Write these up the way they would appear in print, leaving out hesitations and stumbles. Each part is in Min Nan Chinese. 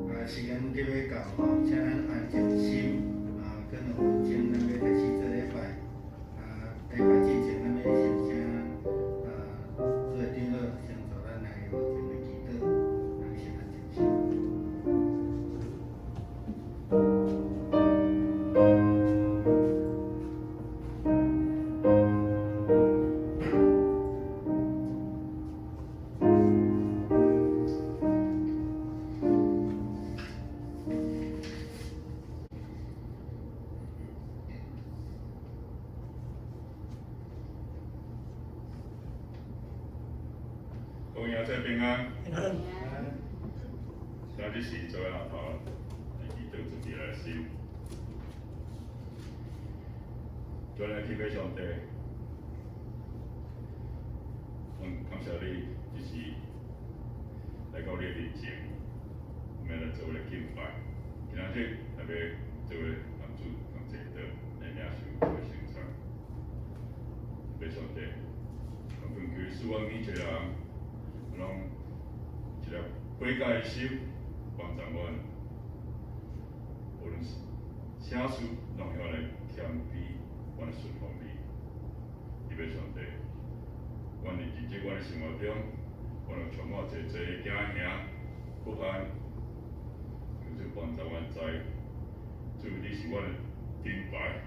啊，時間入欲到吼，請咱安靜心啊，跟文靜，咱欲開始做禮拜。啊，禮拜進前，咱欲先請啊，諸位長老先做咱來文靜的祈禱，咱先安靜心。各位兄弟平安。平安。今日是做阿頭來祈禱自己的心。主來天父上帝，阮感謝你，這時來到你的面前，我們來做來敬拜。今仔日特別做來共主同齊禱來領受主的聖餐。天父上帝，我懇求賜阮每一個人，攏一個悔改的心，幫助阮，無論是啥事，攏曉來謙卑，阮來順服你。天父上帝，阮佇日子阮的生活中，阮有充滿濟濟的驚嚇、不安，求主幫助阮知，主你是阮的盾牌，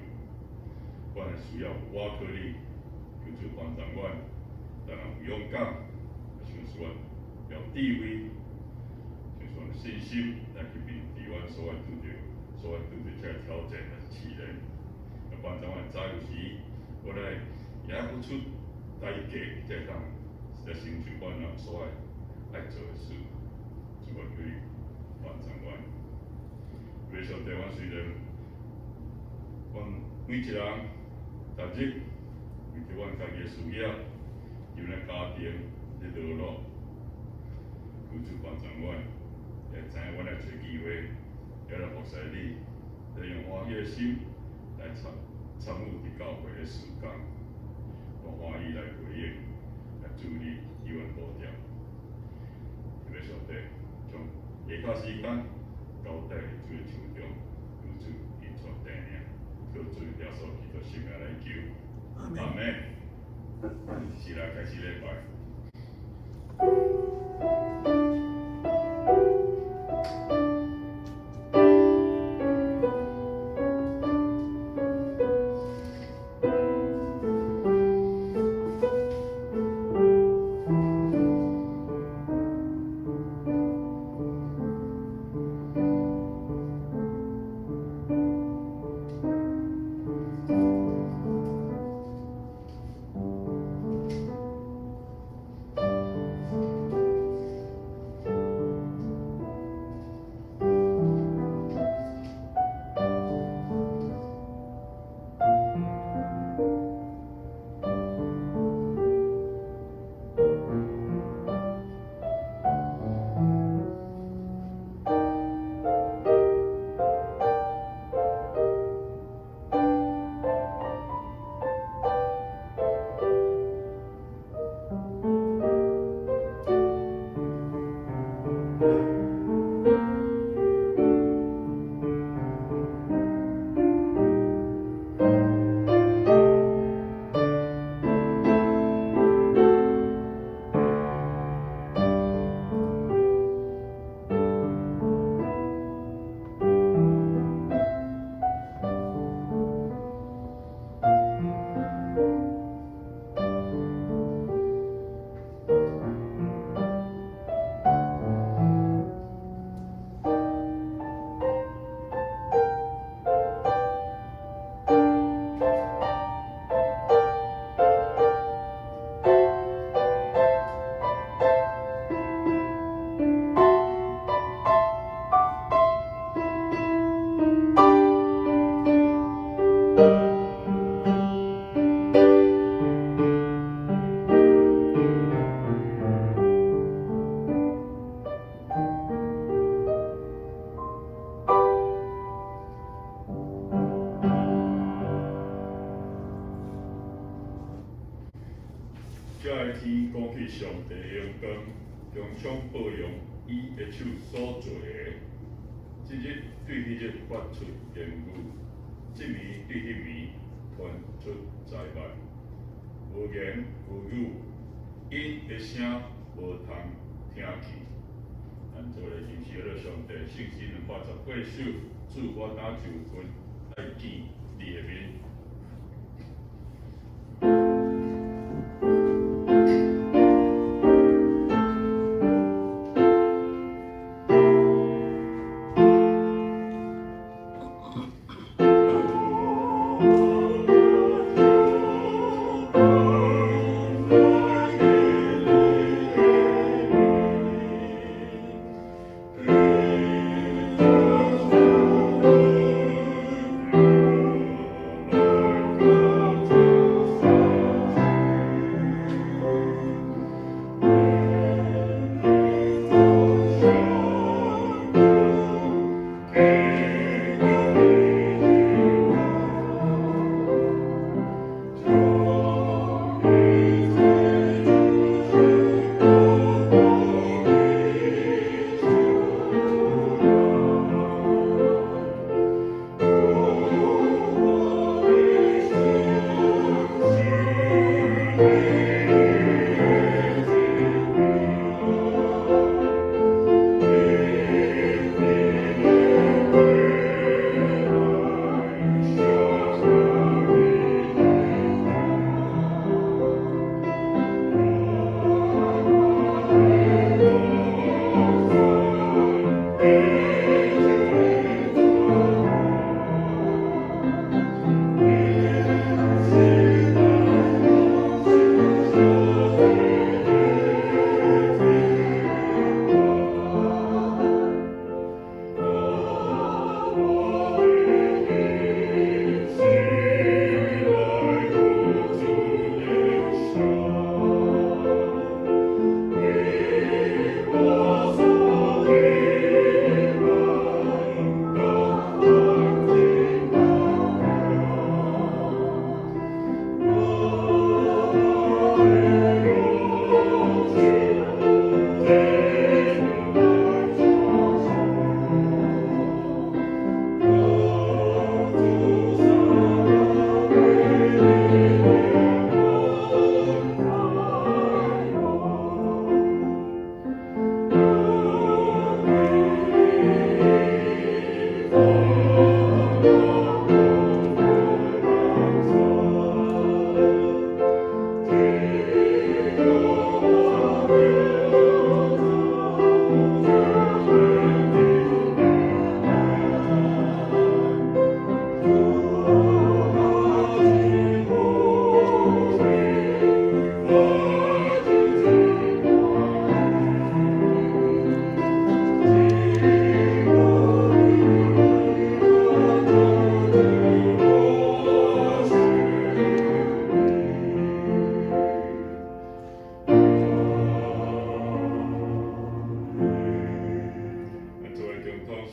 阮會需要倚靠你，求主幫助阮，讓咱有勇敢，相信阮有智慧，相信阮有信心來去面對阮所愛拄著、所愛拄著這个挑戰抑是試煉，來幫助阮知有時，我來也愛付出代價，才會當來成就阮人所愛愛做的事。主啊，求你幫助阮。天父上帝，阮雖然，阮每一個人，逐日為著阮家己的事業，為阮家庭咧勞碌，求主幫助阮，會知影阮來找機會，也來服侍你，來用歡喜的心來參參與佇教會的事工，用歡喜來回應，來助你予阮呼召。天父上帝，將下跤時間交代佇主的手中，求主引帶帶領，靠主耶穌基督聖名來求，阿門。是來開始禮拜。這个天講起上帝的榮光，將充報揚伊的手所做的，這日對彼日發出言語，這暝對彼暝傳出災害。無言無語，𪜶的聲無通聽去。咱做來認識了上帝，聖詩218首，主，我若就近，愛見你的面。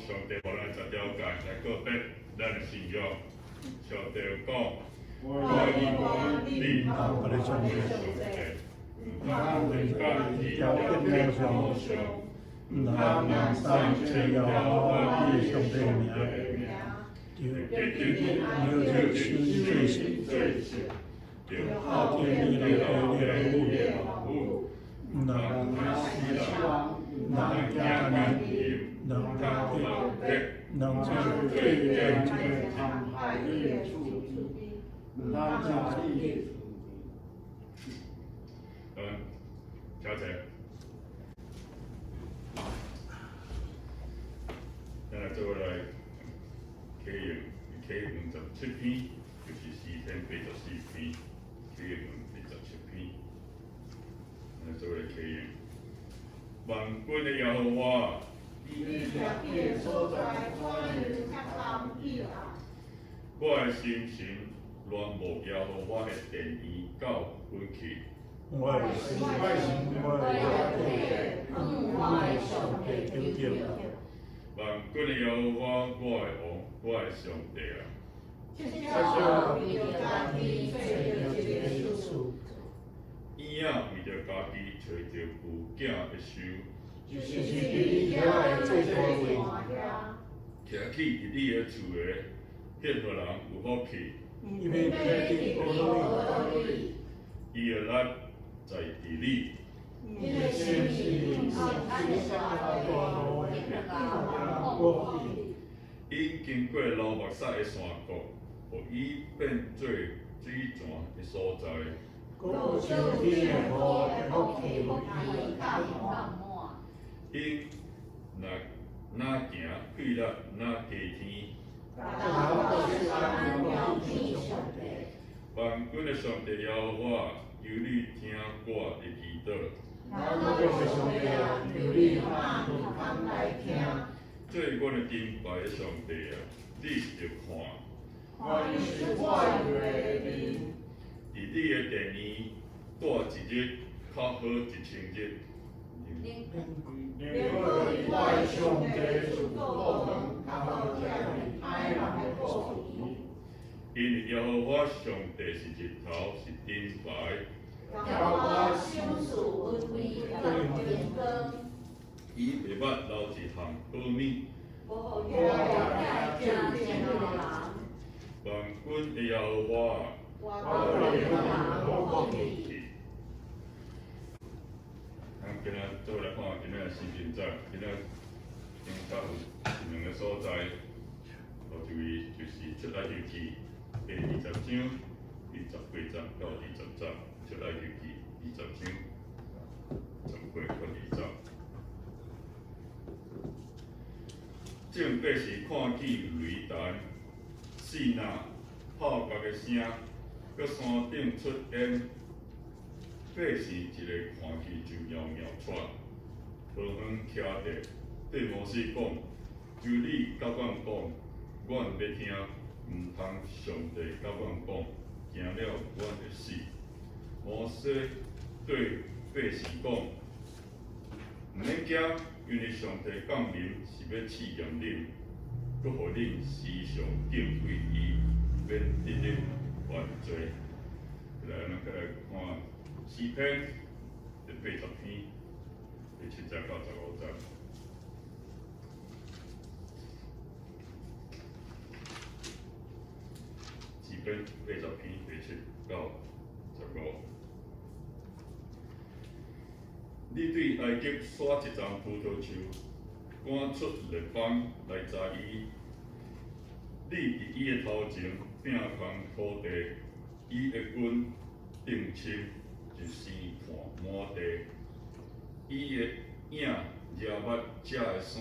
上帝予咱十條誡來告別咱的信仰。上帝講：我你我的上帝，毋通為家己雕刻偶像，毋通用稱耶和華你的上帝的名，著要守這誓，著孝敬你老爸你老母，毋通毋通行奸淫，毋通偷盜，毋通做假見證。毋通食你。請坐。咱來做伙來啟用啟用17篇，就是詩篇84篇，啟用87篇。咱來做伙來啟用。萬軍的耶和華，你徛佇的所在，怎樣較堪以愛？我的心神戀慕耶和華的殿院到遠去。我的心，我的向我的上帝求求。萬軍的耶和華，我的王，我的上帝啊！至少為著家己做著一个事。嬰仔為著著家己揣著有囝的樹，就是佇你遐的祭壇位，徛起佇你的厝的獻予人有福氣。伊欲得著呵咾，伊的力在佇你，伊的心是大路的福氣。𪜶經過流目屎的山谷，予伊變做水泉的所在。閣有升天的雨的福氣予伊。𪜶若若行氣力若加添。萬軍的上帝耶和華，求你聽我的祈禱。做阮的盾牌的上帝啊，你著看。佇你的殿裡住一日，較好一千日。因為耶和華上帝是日頭，是盾牌。伊袂捌流一項好物。萬軍的耶和華。咱今仔做來看今仔的聖經節，今仔頂頭有兩个所在，頭一位就是出埃及記第二十章第十八節到二十節，出埃及記二十章十八到二十。眾百姓看見雷霆、爍爁、號角的聲，閣山頂出煙，百姓一个看去就杳杳掣，遠遠徛著，對摩西講：求你佮阮講，阮欲聽；毋通上帝佮阮講，驚了阮會死。摩西對百姓講：毋免驚，因為上帝降臨是欲試驗恁，閣予恁時常敬畏伊，免得恁犯罪。來，咱閣來看詩篇第八十篇第七節到十五節。詩篇八十篇第七到十五。你對埃及徙一叢葡萄樹，趕出列邦來栽伊。你佇伊的頭前摒空土地，伊的根定深就生湠滿地。伊的影惹捌遮的山，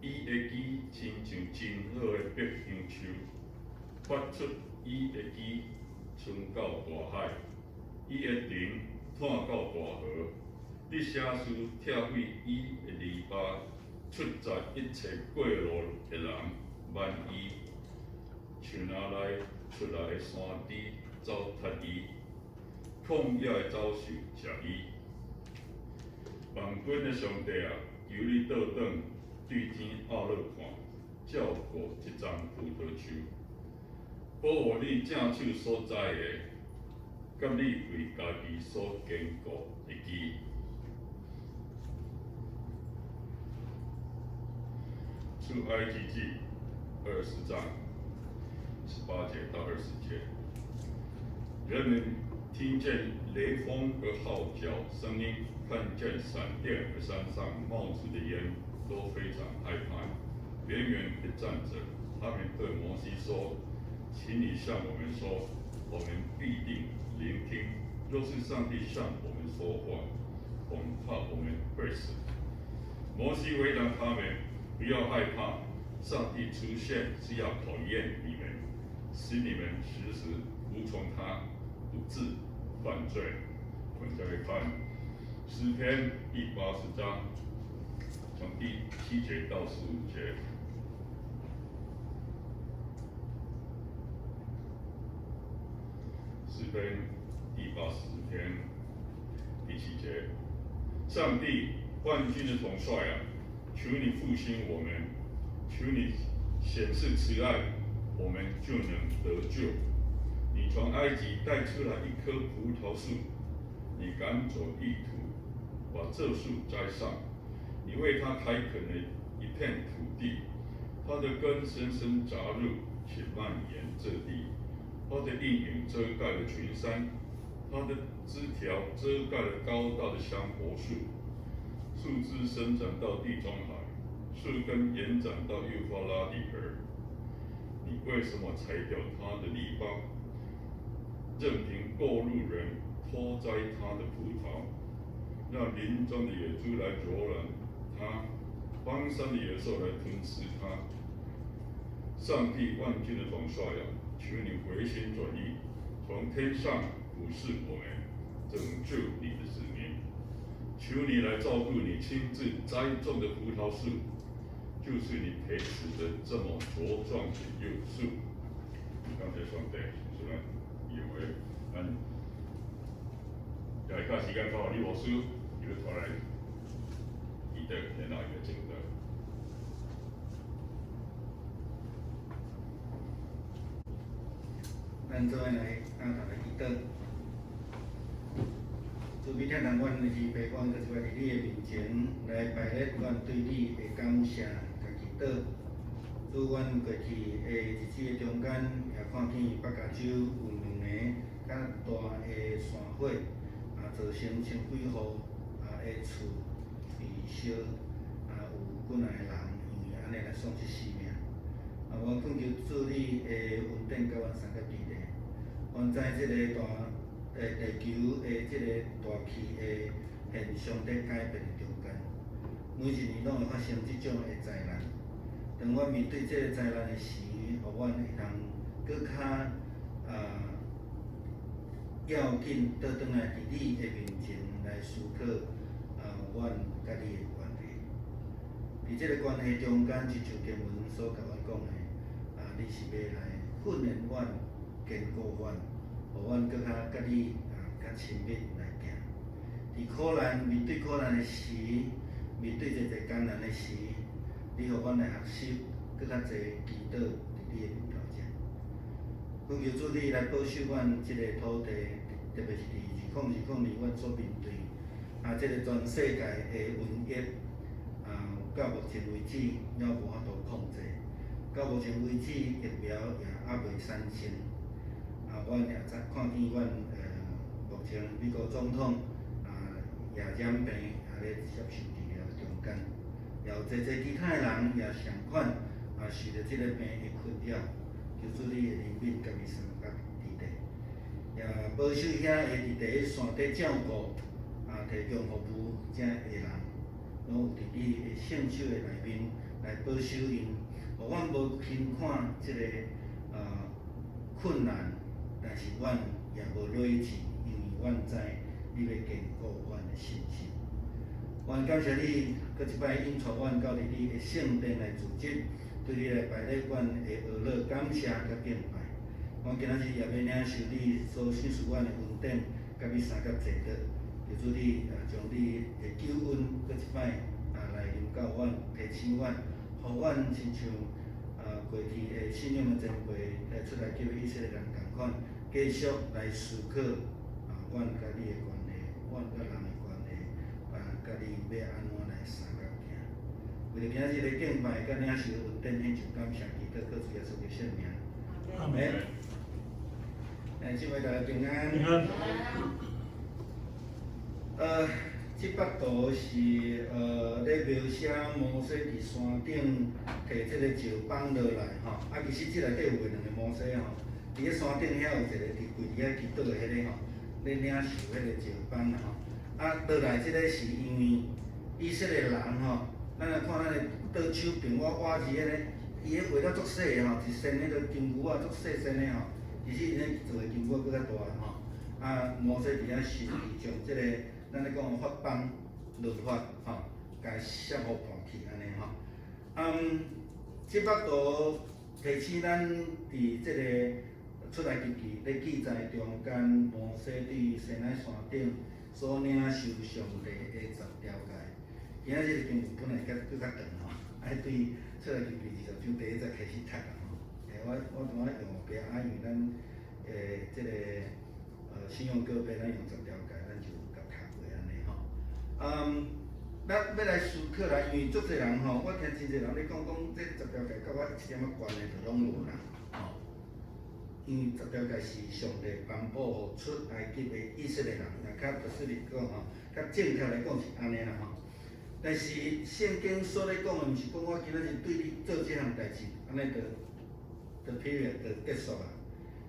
伊的枝親像真好的柏香樹，發出伊的枝伸到大海，伊的藤湠到大河。你寫書拆毀伊的籬笆，出閘一切過路的人，萬伊樹林內出來的山豬走脫伊，曠野的走獸食伊。萬軍的上帝啊，求你倒轉，對天仰落看，照顧這叢葡萄樹，保護你正手所栽的，佮你為家己所堅固的基。出埃及記20章18節到20節，人們聽見雷鋒和號角聲音，看見閃電和山上冒出的煙，都非常害怕，遠遠地站著。他們對摩西說：請你向我們說，我們必定聆聽。若是上帝向我們說話，恐怕我們會死。摩西回答他們：不要害怕，上帝出現是要考驗你們，使你們時時服從他，不致犯罪。我們再來看詩篇第80章，從第七節到15節。詩篇第80篇第七節：上帝萬軍的統帥啊，求你復興我們，求你顯示慈愛，我們就能得救。你從埃及帶出來一棵葡萄樹，你趕走異徒，把這樹栽上，你為它開墾了一片土地，它的根深深扎入，且蔓延這地，它的蔭影遮蓋了群山，它的枝條遮蓋了高大的香柏樹，樹枝伸展到地中海，樹根延展到幼發拉底河。你為什麼拆掉它的籬笆，任憑過路人偷摘它的葡萄，讓林中的野豬來蹂躪它，荒山的野獸來吞吃它？上帝萬軍的統帥啊，求你回心轉意，從天上俯視我們，拯救你的子民。求你來照顧你親自栽種的葡萄樹，就是你培植的這麼茁壯的幼樹。感謝上帝，是咱以為咱也較時間到李牧師，伊欲帶來彼得，然後伊個證道。咱做伙來徛頭來祈禱。慈悲天父，阮是父，阮閣一擺佇你的面前來排列阮對你的感謝佮祈禱。主，阮過去的日子的中間，也看見北加州有兩个較大的山火，啊，造成千幾戶啊的厝被燒，啊，有幾若个人因為按呢來喪失性命。啊，阮懇求主你的恩典佮阮相佮佇咧。阮知這个大地球的這个大氣的現象佇改變的中間，每一年攏會發生這種的災難。當阮面對這个災難的時，予阮會當閣較啊要緊倒轉來佇你的面前來思考啊，阮佮你的關係。佇這个關係中間，親像經文所共阮講的，啊，你是欲來訓練阮、堅固阮，予阮閣較佮你啊較親密來行。佇苦難面對苦難的時，面對濟濟艱難的時，你予阮來學習閣較濟祈禱佇你的面頭前。懇求主你來保守阮這个土地，特別是佇2020年阮所面對啊，這个全世界的瘟疫啊，到目前為止猶無法度控制，到目前為止疫苗也猶未產生。啊，阮也知看見阮目前美國總統啊也染病，也咧接受治療中間，也有濟濟其他的人也相款啊受著這个病的困擾，求主你的憐憫佮伊相佮佇咧，也保守遐會佇第一線佇照顧啊提供服務遮的人，攏有佇你的聖手的內面來保守𪜶，予阮無輕看這个困難，但是阮也無落志，因為阮知你欲堅固阮的信心。阮感謝你，閣一擺引帶阮到佇你的聖殿來聚集，對你來排列阮的呵咾感謝佮敬拜。阮今仔日也欲領受你所賞賜阮的恩典，佮你相佮坐倒，求主你啊，將你的救恩閣一擺啊來臨到阮，提醒阮，予阮親像啊過去的信仰的前輩來出埃及以色列人仝款，繼續來思考啊，阮佮你的關係，阮佮人的關係，啊，佮你欲按怎來相佮行。為著今仔日的敬拜，佮領受恩典，獻上感謝，祈禱靠主耶穌的聖名。阿門。來，姊妹大家平安。平安。這幅圖是咧描寫摩西佇山頂提這個石板落來吼，啊，其實這內底有畫兩个摩西吼，佇咧山頂遐有一个佇跪佇遐祈禱的彼个吼，咧領受彼个石板啦吼，啊，落來這个是因為以色列人吼，咱來看咱的左手邊我倚字彼个，伊彼畫了足細的吼，一身彼个金牛仔足細身的吼，其實𪜶咧做的金牛仔閣較大吼，啊，摩西佇遐受將這個。咱咧講法邦律法吼，共寫予盤去按呢吼。嗯，這幅圖提醒咱佇這個出埃及記咧記載中間，摩西佇西奈山頂所領受上帝的十條誡。今仔日經文本來較閣較長吼，愛對出埃及記20章第一節開始讀啊吼。我拄仔用別啊，因為咱這個信用告白，咱用十條誡，咱就。咱欲來思考啦，因為足濟人吼，我聽真濟人咧講講，這十條誡佮我一點仔關係都攏無啦，吼。因為十條誡是上帝頒布予出埃及的以色列人，若較特殊來講吼，較正確來講是按呢啦吼。但是聖經所咧講的，毋是講我今仔日對你做這項代誌，按呢就 period 就結束啊。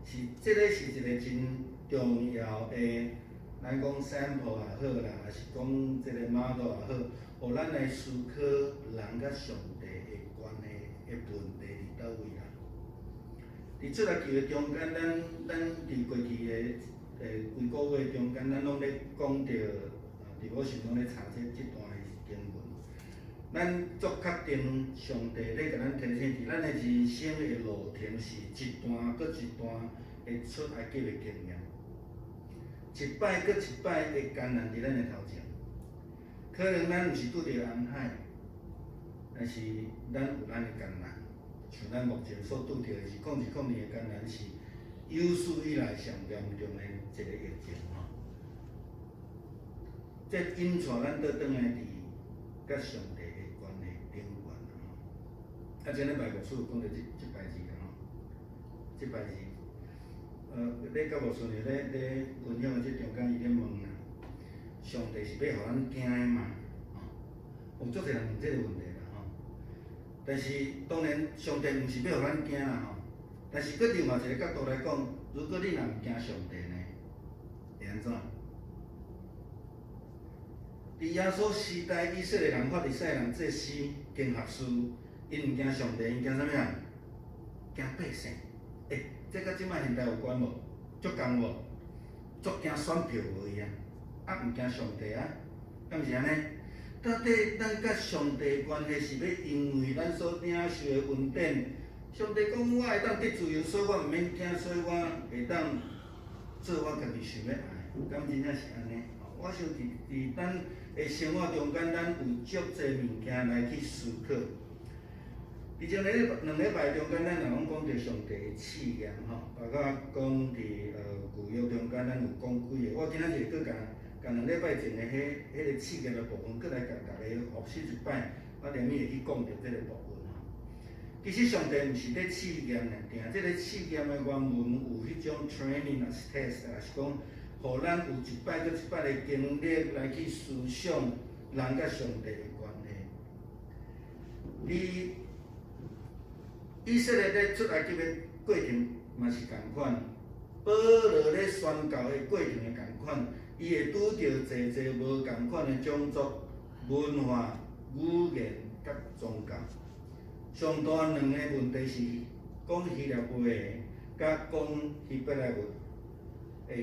是這个是一個真重要的，咱講 sample 也好啦，抑是講這個 model 也好，予咱來思考人佮上帝的關係的問題佇佗位啦。佇出埃及的中間，咱佇過去的幾個月中間，咱攏咧講著，佇我想攏咧查這段的經文。咱足確定上帝咧共咱提醒，佇咱的人生的路程是一段閣一段的出埃及的經驗，一擺閣一擺的艱難佇咱的頭前。可能咱毋是拄著紅海，但是咱有咱的艱難。像咱目前所拄著的是2020的艱難，是有史以來上嚴重的一個疫情吼。這引帶咱倒轉來佇佮上帝的關係頂懸啦吼。啊，前禮拜牧師有講著這擺字啦吼，這擺字，咧佮牧師呢咧分享的這中間，伊咧問啦，上帝是欲予咱驚的嗎？吼，有足濟人問這個問題啦吼。但是當然，上帝毋是欲予咱驚啦吼。但是閣另外一個角度來講，如果你若毋驚上帝呢，會按怎？佇耶穌時代，以色列人法利賽人祭司經學士，𪜶毋驚上帝，𪜶驚啥物人？驚百姓。欸，這佮這擺現代有關無？足仝無？足驚選票無伊啊？啊，毋驚上帝啊？敢毋是按呢？到底咱佮上帝關係是欲因為咱所領受的恩典？上帝講我會當得自由，所以我毋免驚，所以我會當做我家己想欲愛，敢真正是按呢？我想佇咱的生活中間，咱有足濟物件來去思考。佇前2禮拜中間，咱也攏講著上帝的試驗吼，包括講佇舊約中間，咱有講幾个。我今仔日閣共共2禮拜前的彼個試驗的部分，閣來共逐家複習一擺，我連會去講著這个部分吼。其實上帝毋是咧試驗爾，定這个試驗的原文有彼種 training 抑是 test，抑是講，予咱有一擺閣一擺的經歷來去思想人佮上帝的關係。佇以色列咧出埃及的過程嘛是仝款，保羅咧宣教的過程的仝款，伊會拄著濟濟無仝款的種族、文化、語言佮宗教。上大兩个問題是講希臘話的，佮講希伯來文的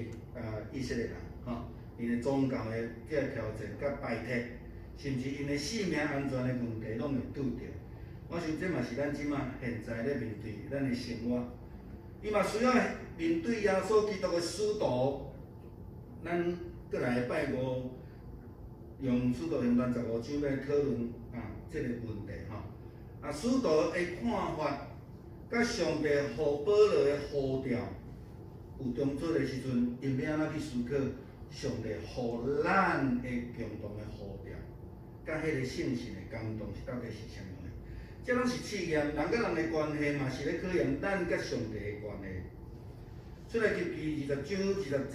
以色列人吼，𪜶的宗教的這个挑戰佮排斥，甚至𪜶的性命安全的問題，攏會拄著。我想這嘛是咱這馬現在咧面對咱的生活，伊嘛需要面對耶穌基督的使徒。咱閣來拜五用使徒行傳15章來討論啊這个問題吼。啊，使徒的看法，佮上帝予保羅的呼召有衝突的時陣，𪜶欲按怎去思考上帝予咱的共同的呼召，佮彼個聖神的感動是到底是啥物款？這攏是試驗，人佮人的關係嘛是咧考驗咱佮上帝的關係。出埃及記20章20節，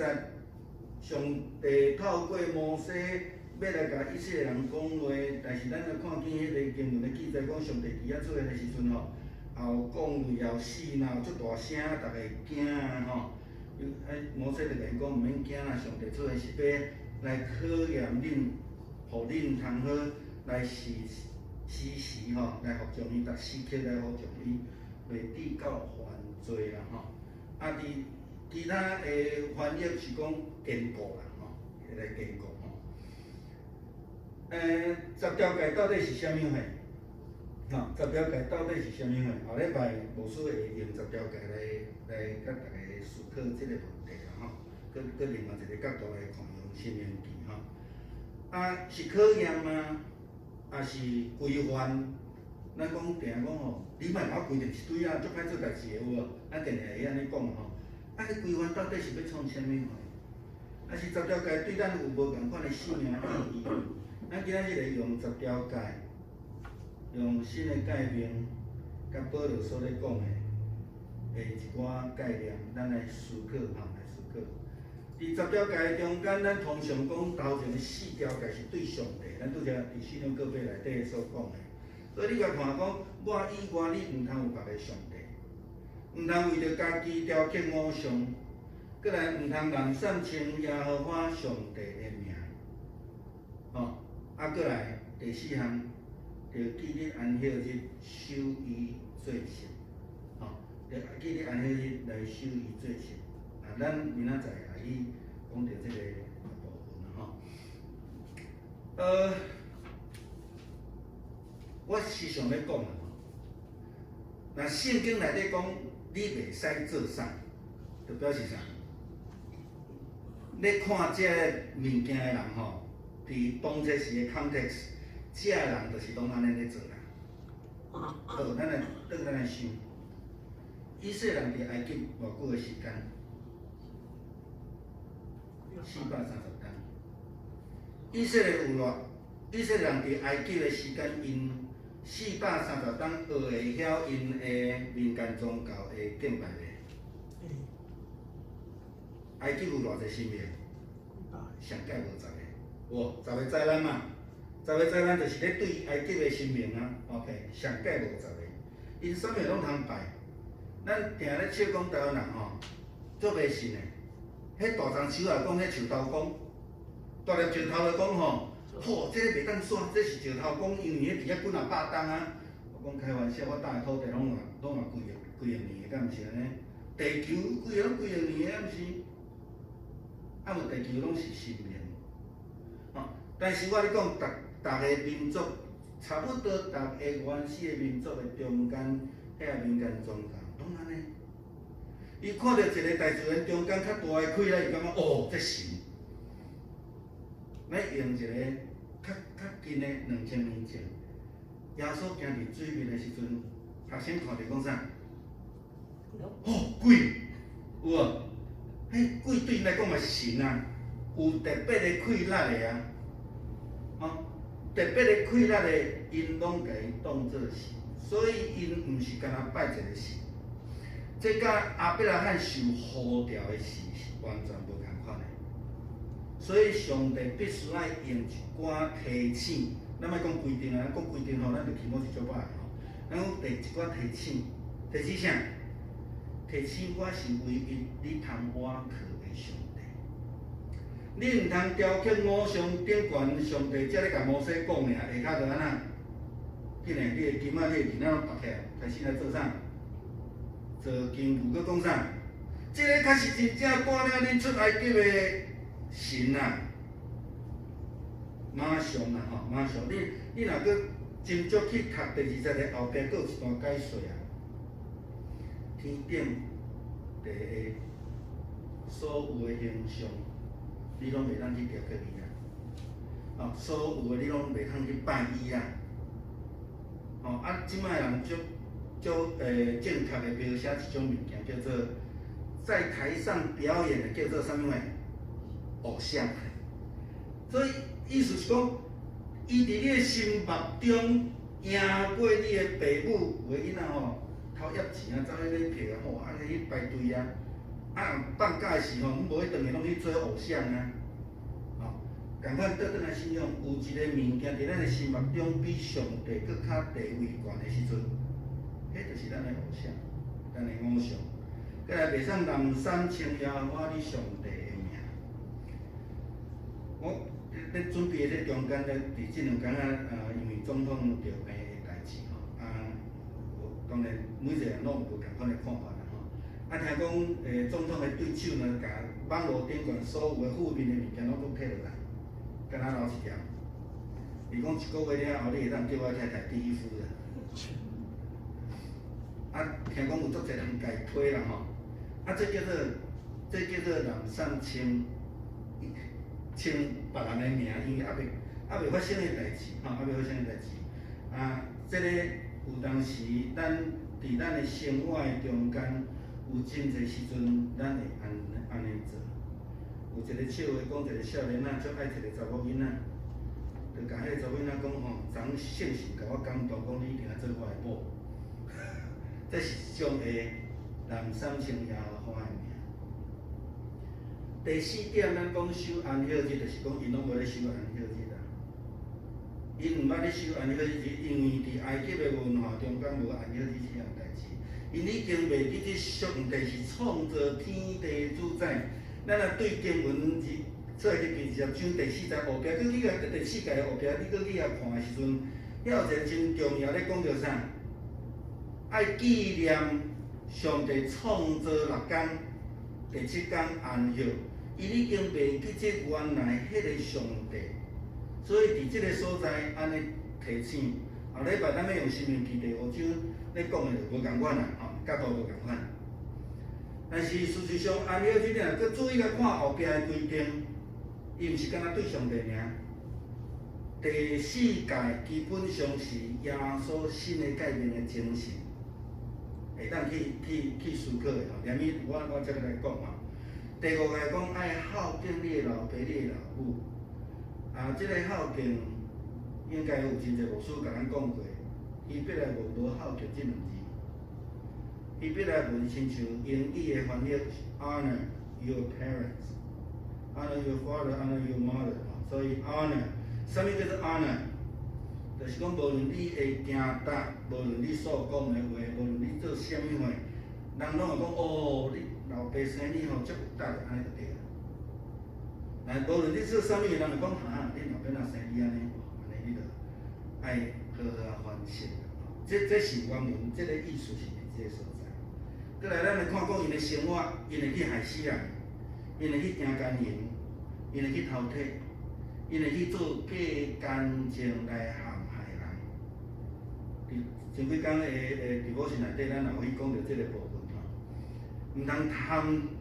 上帝透過摩西欲來共以色列人講話，但是咱若看見彼个經文的記載，講上帝佇遐出現的時陣吼，也有講話，也有死，若有足大聲，逐家會驚啊吼。摩西就共𪜶講，毋免驚啦，上帝出現是欲來考驗恁，予恁通好來時時時吼來服從伊，逐時刻來服從伊，袂致到犯罪啦吼。啊，佇其他的翻譯是講堅固啦吼，來堅固吼。十條誡到底是啥物貨？吼，十條誡到底是啥物貨？後禮拜牧師會用十條誡來佮逐家思考這个問題啦吼。閣另外一个角度來看，用申命記吼。啊，是考驗嗎？抑是規範？咱講定講吼，你莫共我規定一堆啊，足歹做代誌的有無？咱定定會按呢講吼。啊，彼規範到底是欲創啥物貨？抑是十條誡對咱有無仝款的生命意義？咱今仔日會用十條誡，用新的誡命，佮保祿所咧講的一寡概念，咱來思考吼，來思考。佇十條誡中間，咱通常講頭前的四條誡是對上帝，咱拄才佇信仰告白內底所講的。所以你共看講，我以外你毋通有別个上帝，毋通為著家己雕刻偶像，閣來毋通濫散稱耶和華上帝的名。吼，啊，閣來第四項，著紀日安息日守伊做聖，吼，著紀日安息日來守伊做聖。啊，咱明仔載來去講著這個部分吼。我時常咧講啊，若聖經內底講你袂使做啥，就表示啥？咧看這個物件的人吼，佇當這時的 context，這个人就是攏按呢咧做啦。好，咱來轉咱來想，以色列人佇埃及偌久的時間？430冬。以色列有偌？以色列人佇埃及的時間，𪜶430冬學會曉𪜶的民間宗教的敬拜袂？埃及有偌濟神明？上蓋無十个，無十个災難嘛？十个災難就是咧對埃及的神明啊，OK，上蓋無十个，𪜶啥物攏通拜。咱定咧笑講台灣人吼，足迷信的。彼大樟樹也講彼樹頭公，大粒石頭就講吼，吼，這個袂當煞，這是石頭公，因為彼佇遐幾若百冬啊。我講開玩笑，我搭的土地攏嘛攏嘛幾億幾億年的，敢毋是按呢？地球規個攏幾億年的，敢毋是？啊，無地球攏是神明。吼，但是我咧講，逐逐个民族，差不多逐个原始的民族的中間，遐個民間宗教攏按呢。伊看著一个大自然中間較大的氣力，伊感覺哦，這神。咱用一個較較近的2000年前，耶穌行佇水面的時陣，學生看著講啥？哦，鬼，有無？彼鬼對𪜶來講嘛是神啊，有特別的氣力的啊，吼，特別的氣力的，𪜶攏共伊當做神，所以𪜶毋是干焦拜一個神。這佮亞伯拉罕受呼召的時是完全無仝款的，所以上帝必須愛用一寡提醒，咱莫講規定啊，咱講規定吼，咱就起碼是足歹吼。咱講第一寡提醒，提醒啥？提醒我是唯一你通倚靠的上帝。你毋通雕刻偶像頂懸上帝，才咧共摩西講爾，下跤就按怎？緊來，你的金仔，你的銀仔攏拔起來，開始來做啥？做金牛，閣講啥？這个確實真正帶領恁出埃及的神啊！馬上啊吼，馬上！你若閣斟酌去讀第二節的後壁，閣有一段解說啊。天頂地下所有的形象，你攏袂當去雕刻伊啊！哦，所有的你攏袂通去拜伊啊！吼啊，這擺人足足正確的描寫一種物件，叫做在台上表演的叫做啥物話？偶像。所以意思是講，伊佇你的心目中贏過你的爸母，有的囡仔吼偷挹錢啊，走去咧摕啊，吼，按呢去排隊啊，啊放假的時候，無去轉去攏去做偶像啊，吼，仝款倒轉來信仰，有一个物件佇咱的心目中比上帝閣較地位懸的時陣，彼就是咱的偶像，咱的偶像。閣來袂使濫散稱耶和華你上帝的名。我咧準備的這中間咧，佇這兩工啊，因為總統著病的代誌吼，啊，當然每一個人攏有無仝款的看法啦吼。啊，聽講總統的對手呢，共網路頂懸所有的負面的物件攏閣摕落來，敢若留一條。伊講一個月了後，你會當叫我太太第一夫人。啊，聽講有足濟人共伊推啦吼。啊，這叫做濫散稱稱別人的名，因為猶未發生的代誌，吼，猶未發生的代誌。啊，這個有當時咱佇咱的生活的中間，有真濟時陣，咱會按呢做。有一個笑話講，一個少年仔足愛一個查某囡仔，就共彼个查某囡仔講吼，昨昏聖神共我感動，講你一定愛做我的某。這是將會濫三稱耶和華的名。第四點，咱講守安息日，就是講𪜶攏無咧守安息日啊。𪜶毋捌咧守安息日，因為佇埃及的文化中間無安息日這項代誌。𪜶已經袂記得上帝是創造天地主宰。咱若對經文字出來第20章第四節後壁，閣去共第四節後壁，你閣去遐看的時陣，遐有一個真重要咧講著啥？愛紀念上帝創造六工，第七工安息。伊已經袂記得原來彼個上帝，所以佇這個所在按呢提醒。後禮拜咱欲用申命記第五章咧講的就無仝款啦，吼，角度無仝款。但是事實上，安息日你若閣注意來看後壁的規定，伊毋是干焦對上帝爾。第四誡基本上是耶穌新的誡命的精神，會當去思考的吼。連物我才閣來講吼。第五個講愛孝敬你的老爸、你的老母。啊，這個孝敬應該有真濟牧師共咱講過。希伯來文無孝敬這兩字。希伯來文親像英語的翻譯，honor your parents，honor your father，honor your mother。所以 honor，啥物叫做 honor？就是講無論你的行動，無論你所講的話，無論你做啥物貨，人攏會講哦，你老爸生你吼足有膽的，按呢就對啦。但無論你做啥物，人會講哈，恁老爸若生你按呢，按呢你就愛好好啊反省。這是原文，這個意思是佇這個所在。閣來，咱來看講𪜶的生活，𪜶會去害死人，𪜶會去行姦淫，𪜶會去偷提，𪜶會去做假見證來陷害人。佇前幾工的 devotion 內底，咱也有去講著這個部分吼。毋通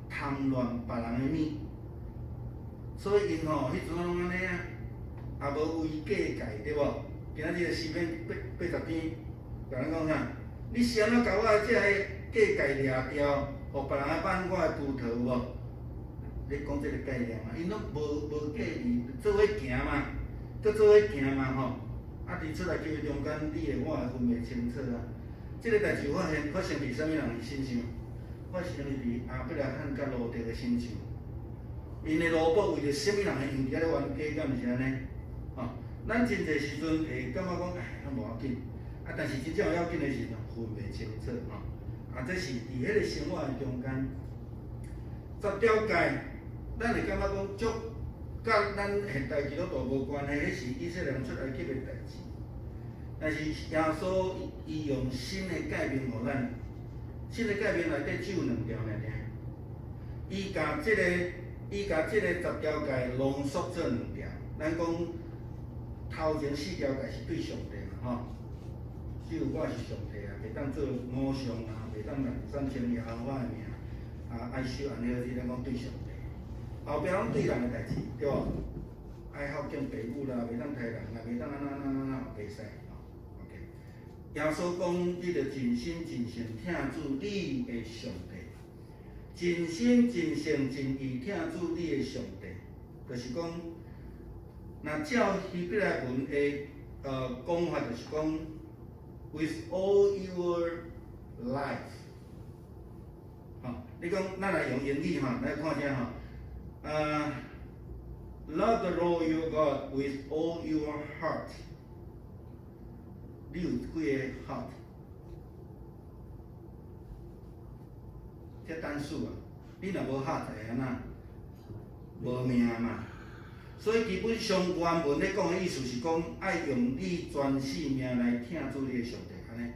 貪戀別人的物，所以𪜶吼彼陣攏按呢啊，也無違假誡對無？今仔日的詩篇80篇，共咱講啥？你是按怎共我的這个假誡掠掉，予別人來挽我的葡萄有無？咧講這個概念啊，𪜶攏無介意做伙行嘛，閣做伙行嘛吼。啊，佇出埃及的中間，你的我會分袂清楚啊。這個代誌發生佇啥物人的身上？發生佇亞伯拉罕佮羅得的身上。𪜶的奴僕為著啥物人會用佇遐咧冤家，敢毋是按呢？吼，咱真濟時陣會感覺講，唉，攏無要緊。啊，但是真正有要緊的時陣，分袂清楚吼。啊，這是佇彼個生活的中間，十條誡，咱會感覺講足佮咱現代基督徒無關係，彼是以色列人出埃及的代誌。但是耶穌伊用新的誡命予咱，新的誡命內底只有兩條爾爾。伊共這個十條誡濃縮做兩條。咱講頭前四條誡是對上帝嘛吼，只有我是上帝啊，袂當做偶像啊，袂當濫三稱耶和華的名，啊，愛守安息日，咱講對上帝。後壁攏對人的代誌，對無？愛孝敬爸母啦，袂當刣人啦，袂當按怎按怎按怎袂使吼。OK，耶穌講，你著盡心盡性疼主你的上帝，盡心盡性盡意疼主你的上帝，就是講，若照希伯來文的講法，就是講，with all your life。吼，你講，咱來用英語吼，來看者吼，Love the Lord your God with all your heart。你有幾个 heart？這單數啊，你若無 heart 會按怎？無命嘛。所以基本上原文咧講的意思是講，愛用你全性命來疼主你的上帝，按呢，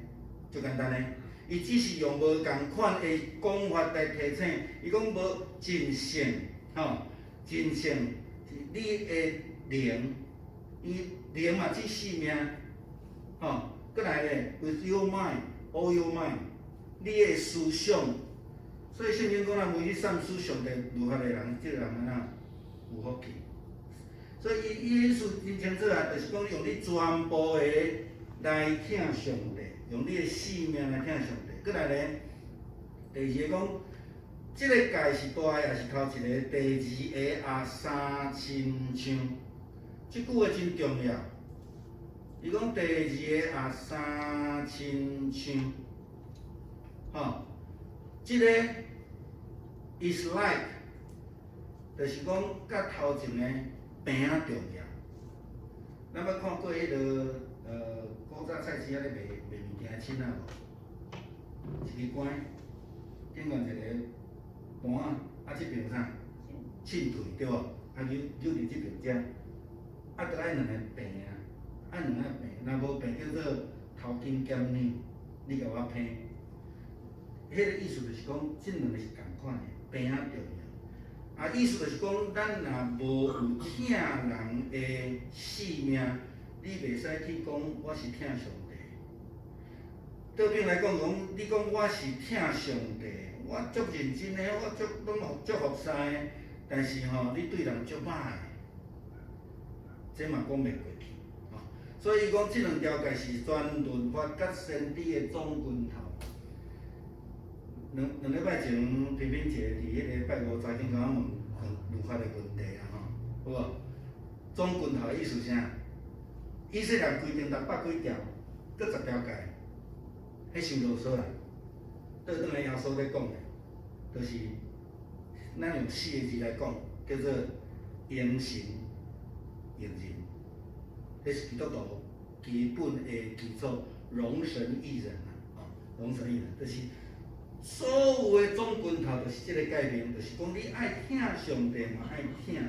足簡單咧。伊只是用無仝款的講法來提醒，伊講無盡性，吼，盡性是你的靈，伊靈嘛指性命，吼，閣來咧，with your mind，all your mind，你的思想，所以聖經講咱違反上帝律法的人，這個人按怎有福氣。所以伊意思真清楚啊，就是講用你全部的來疼上帝，用你的性命來疼上帝。閣來咧，第二个講，這个誡是大的，也是頭一个。第二个也三親像，這句話真重要。伊講第二个也三親像，吼，這个 is like，就是講佮頭前的平仔重要。咱捌看過彼个古早菜市仔咧賣賣物件的凊仔無？一支竿，頂懸一个盤仔，啊這邊有啥？秤槌對無？啊扭扭佇這邊遮，啊著愛兩个平啊，愛兩个平，若無平叫做偷斤減兩，你共我騙。彼个意思就是講，這兩个是仝款的，平仔重要。啊，意思就是講，咱若無有疼人的性命，你袂使去講我是疼上帝。倒轉來講，講你講我是疼上帝，我足認真的，我足攏足服侍的，但是吼，你對人足歹的，這嘛講袂過去，吼。所以講，這兩條誡是全律法佮先知的總根頭。兩兩禮拜前，平平姐佇彼個拜五早間共我問問律法的問題啊，吼，有無？總根頭的意思啥？以色列規定六百幾條，閣十條誡，彼傷囉嗦啦。倒轉來耶穌咧講的，就是咱用四个字來講，叫做榮神益人。這是基督徒基本的基礎，榮神益人啊，吼，榮神益人，就是所有的總根頭，就是這个概念，就是講你愛疼上帝嘛，愛疼人，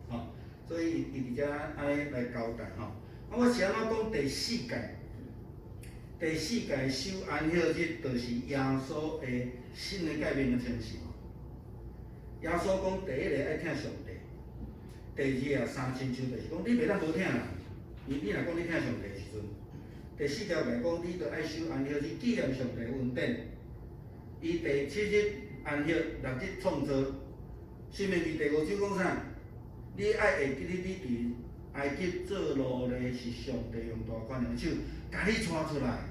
吼。所以伊佇遮按呢來交代吼。啊，我是按怎講第四誡？第四誡守安息日，就是耶穌的新的誡命的精神。耶穌講第一个愛疼上帝，第二个三親像就是講你袂當無疼人。你你若講你疼上帝的時陣，第四條來講，你著愛守安息日，紀念上帝恩典。伊第七日安息，六日創造。申命記第五章講啥？你愛會記得你佇埃及做奴隸是上帝用大權能的手共你帶出來。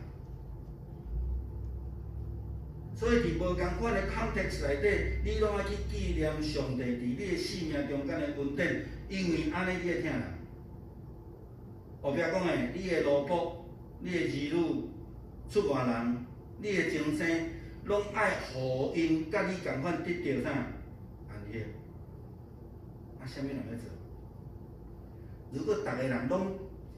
所以佇無仝款的 context 內底，你攏愛去紀念上帝佇你的生命中間的恩典，因為按呢你會疼人。後壁講的，你的奴僕、你的兒女、出外人、你的終生，攏愛予𪜶佮你仝款得著啥安息。啊，啥物人欲做？如果逐个人攏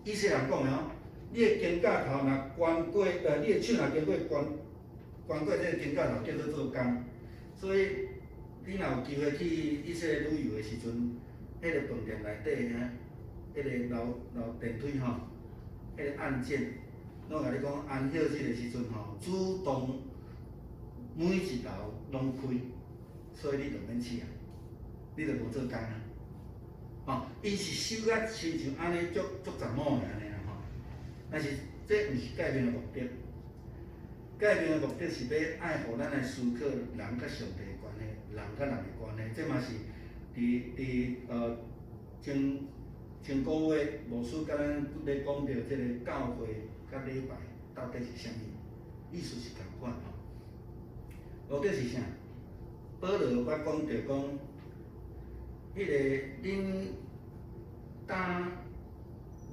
以色列人講的哦，你的肩胛頭若懸過，你的手若經過懸懸過這个肩胛頭，叫做做工。所以你若有機會去以色列旅遊的時陣，彼个飯店內底遐，彼个樓樓電梯吼，彼个按鍵，攏共你講安息日的時陣吼，主動每一樓攏開，所以你就免試啊，你就無做工啊。吼，伊是守甲親像按呢足足雜某的按呢啦吼，但是這毋是誡命的目的，誡命的目的是欲愛予咱來思考人佮上帝的關係，人佮人的關係，這嘛是佇佇前前個月牧師佮咱咧講著這个教會佮禮拜到底是啥物，意思是仝款吼。目的是啥？保羅捌講著講，彼个恁膽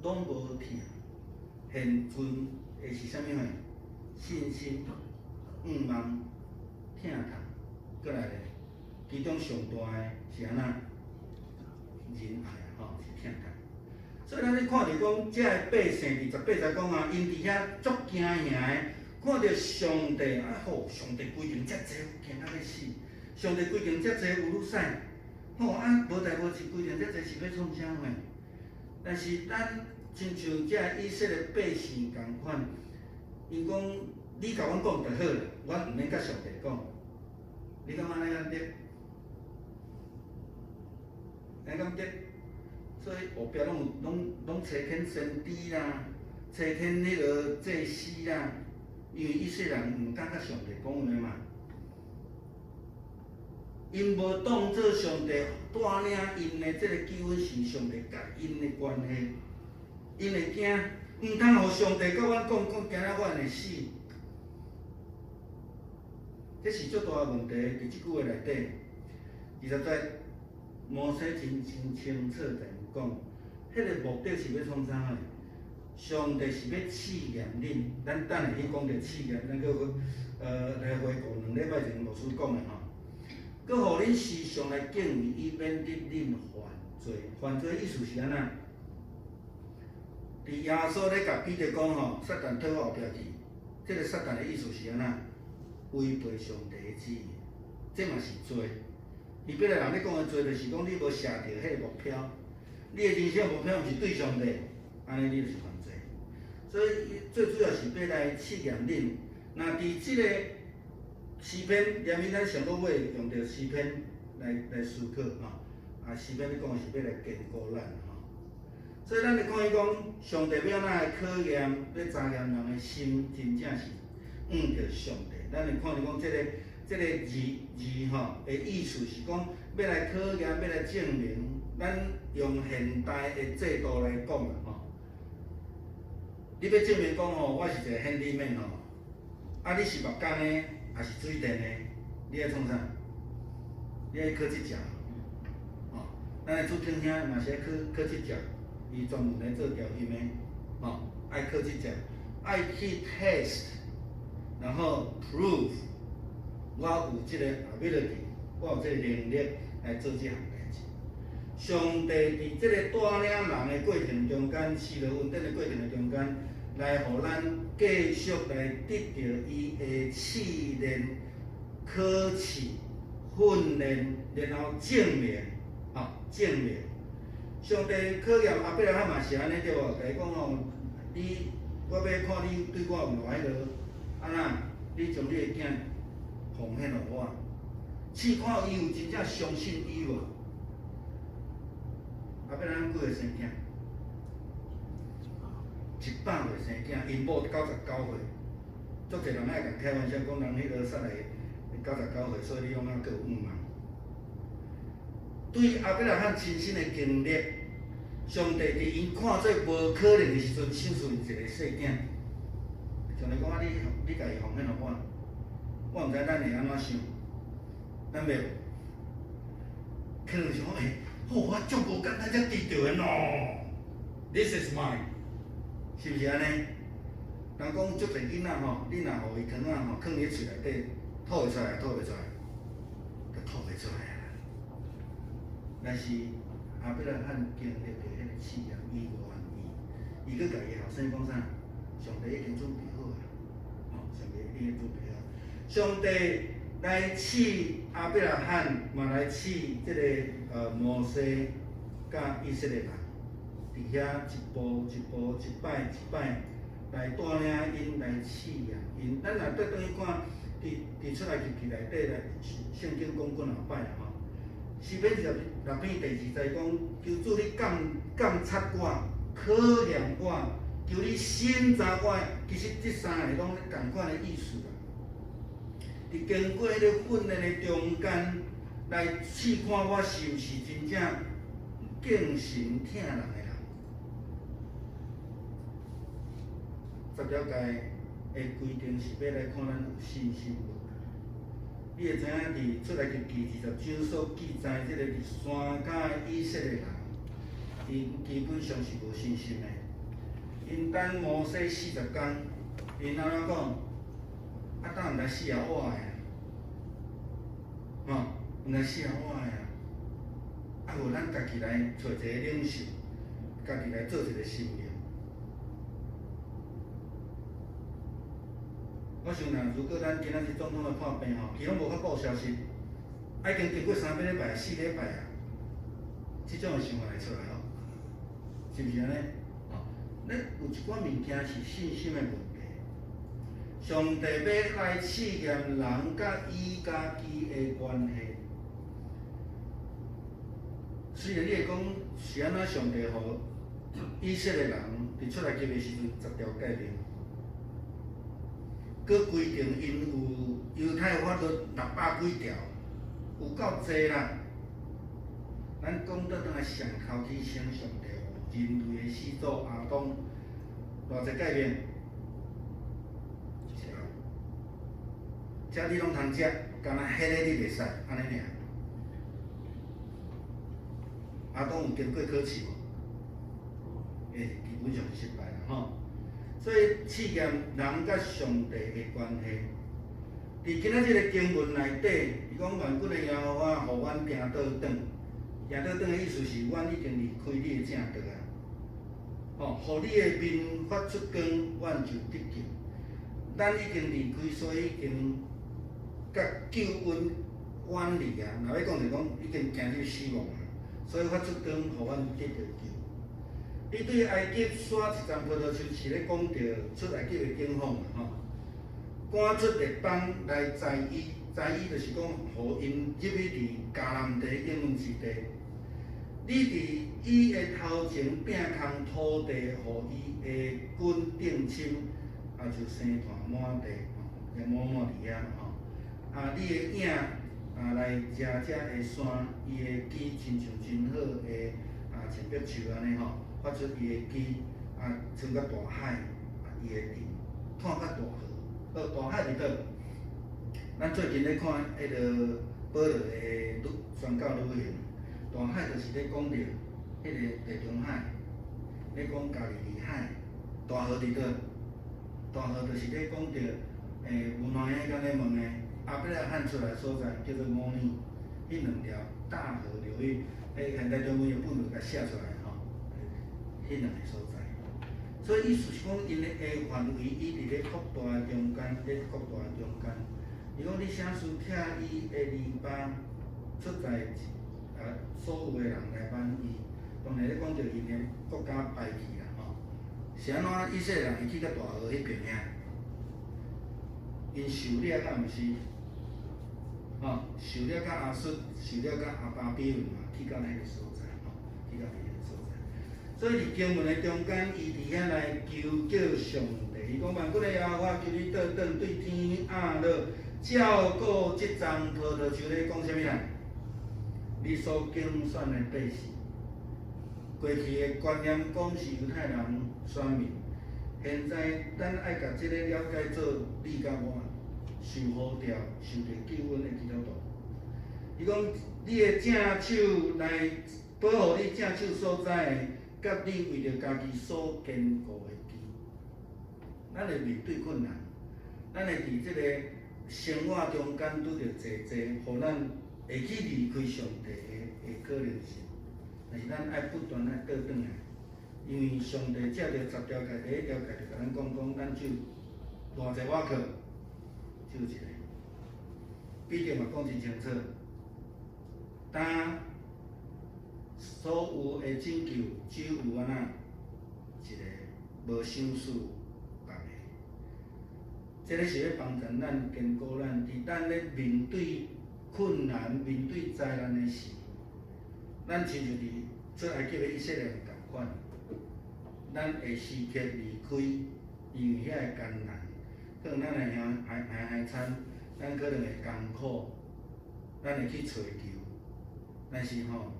攏無疼，現存的是啥物貨？信心、向望、疼痛，閣來咧，其中上大的是按怎？仁愛吼，是疼痛。所以咱咧看著講，這个百姓佇十八節講啊，𪜶佇遐足驚嚇的，看著上帝啊吼，上帝規定遮濟，驚甲欲死。上帝規定遮濟有女婿，吼啊無代無誌規定遮濟是欲創啥貨？但是咱親像這以色列百姓仝款，𪜶講你共阮講就好啦，阮毋免佮上帝講。你感覺按呢敢對？按呢敢對？所以後壁攏有攏攏差遣先知啦，差遣彼个祭司啦，因為以色列人毋敢佮上帝講話嘛。𪜶無當做上帝帶領𪜶的這个救恩是上帝佮𪜶的關係，𪜶會驚，毋通予上帝佮阮講講，驚仔阮會死。這是足大的問題，佇這句話內底，20節，摩西真真清楚共𪜶講，彼个目的是欲創啥貨？上帝是欲試驗恁，咱等下去講著試驗，咱閣來回顧2禮拜前牧師講的吼。閣予恁時常來敬畏伊，免得恁犯罪。犯罪意思是按怎？佇耶穌咧共彼得講吼，撒旦退我後壁去。這个撒旦的意思是按怎？違背上帝的旨意，這嘛是罪。伊別來人咧講的罪，就是講你無設著彼个目標，你的人生目標毋是對上帝，按呢你就是犯罪。所以最主要是欲來試驗恁。若佇這个詩篇，連於咱上到尾用著詩篇來思考吼。啊，詩篇咧講的是欲來堅固咱吼。所以咱咧看伊講，上帝欲按怎來考驗，欲查驗人的心，真正是向著上帝。咱會看著講，這个字吼的意思是講，欲來考驗，欲來證明。咱用現代的制度來講啦吼，你欲證明講吼，我是一個 handyman 吼，啊，你是木工的，抑是水電的，你愛創啥？你愛考執照，吼，咱的主聽兄嘛是愛考執照，伊專門來做調音的，吼，愛考執照，愛去 test，然後 prove 我有這個 ability，我有這個能力來做這項代誌。上帝佇這個帶領人的過程中間，施洗恩典的過程的中間，來予咱繼續來得著伊的試煉、考試、訓練，然後證明，吼，證明。上帝考驗亞伯拉罕嘛是按呢對無？共伊講吼，你我欲看你對我有偌彼落，按怎？你將你的囝奉獻予我，試看伊有真正相信伊無？亞伯拉罕幾歲生囝？100歲生囝，𪜶某99歲。足濟人愛共開玩笑講，人彼个撒來99歲，所以你講啊閣有向望。對亞伯拉罕親身的經歷，上帝佇𪜶看做無可能的時陣，賞賜𪜶一個細囝。上帝講啊，你共伊奉獻予我，我毋知咱會按怎想，咱袂可能想講，欸，好，我足無簡單才得著的喏，This is mine，是毋是按呢？人講足濟囡仔吼，你若予伊糖仔吼，囥佇喙內底，吐會出來，吐袂出來，就吐袂出來啊。但是亞伯拉罕經歷著彼个試驗，伊願意，伊閣共伊後生講啥？上帝已經準備好啊，吼，上帝已經準備好。上帝來試亞伯拉罕，嘛來試這个摩西佮以色列人，佇遐一步一步、一擺一擺來帶領𪜶來試驗𪜶。咱若倒轉去看，佇出埃及記內底來聖經講幾若擺啊吼。詩篇26篇第二節講，求主你鑒察我，考驗我，求你審查我。其實這三个攏仝款的意思啦。佇經過彼个訓練的中間，來試看我是毋是真正敬神疼人的人。十條誡的規定是欲來看咱有信心無？你會知影佇出埃及記20章所記載，這个佇山跤的以色列人，𪜶基本上是無信心的。𪜶等摩西40工，𪜶按怎講？啊，當毋知死也活的，吼，毋知死也活的啊！啊，無咱家己來揣一个領袖，家己來做一个神明。我想若如果咱今仔日總統來破病吼，伊攏無法報消息，已經經過3禮拜、4禮拜啊，這種的想法會出來哦，是毋是按呢？吼，咱有一寡物件是信心的問題。上帝欲來試驗人佮伊家己的關係。雖然你會講是按怎上帝予以色列人佇出埃及的時陣十條誡命，閣規定𪜶有猶太法律600幾條，有夠濟啦。咱講倒轉來上頭起先，上帝予人類的始祖亞當偌濟誡命？一條。這你攏通食，干焦彼个你袂使，按呢爾。亞當有經過考試無？欸，基本上是失敗啦。吼。所以試驗人佮上帝的關係。佇今仔這个經文內底，伊講萬軍的耶和華，予阮行倒轉，行倒轉的意思是，阮已經離開你的正道啊。吼，予你的面發出光，阮就得救。咱已經離開，所以已經佮救恩遠離啊。若欲講就講，已經行入死亡啊。所以發出光，予阮得著救。你對埃及徙一叢葡萄樹，是咧講著出埃及的景況嘛吼。趕出列邦來栽伊，栽伊就是講，予𪜶入去佇迦南地應許之地。你佇伊的頭前摒空土地，予伊的根定深，也就生湠滿地，吼，也滿滿佇遐吼。啊，你的影啊來遮遮的山，伊的枝親像真好的啊，像柏樹按呢吼，發出伊的枝啊，伸到大海，啊，伊的藤湠到大河。好，大海佇佗？咱最近咧看彼个保羅的旅宣教旅行，大海就是咧講著彼個地中海，咧講加利利海，大河佇佗？大河就是咧講著，文華兄敢咧問的，亞伯拉罕出來所在叫做摩尼，彼兩條大河流域，現代中文有本就共寫出來吼，彼兩個所在。所以意思是講，𪜶的範圍，伊佇咧擴大的中間，咧擴大的中間。伊講你啥事拆伊的籬笆，出在啊所有的人來滿意。當然咧講著𪜶的國家敗去啦吼。是按怎以色列人會去到大河彼爿遐？𪜶受掠敢毋是？吼，受掠甲亞述，受掠甲阿巴比倫嘛，去到彼个所在吼，去到彼个所在。所以佇經文的中間，伊佇遐來求叫上帝，伊講萬軍的耶和華，求你倒轉對天壓落，照顧這叢葡萄樹咧講啥物啦？你所揀選的百姓，過去的觀念講是猶太人選民，現在咱愛共這個了解做你佮我受呼召、受著救恩的基督徒。伊講你的正手來保護你正手所在的，佮你為著家己所堅固的基。咱會面對困難，咱會佇這個生活中間拄著濟濟，予咱會去離開上帝的可能性。但是咱愛不斷愛倒轉來，因為上帝藉著十條誡，第一條誡就共咱講講，咱只有偌濟倚靠，只有一个。彼得嘛講真清楚，當所有的拯救只有按怎一个，無賞賜別个。這个是欲幫助咱堅固咱，佇咱咧面對困難、面對災難的時，咱親像佇出埃及的以色列人仝款，咱會時刻離開，因為遐个艱難，可能咱會還還還餐，咱可能會艱苦，咱會去揣求，但是吼，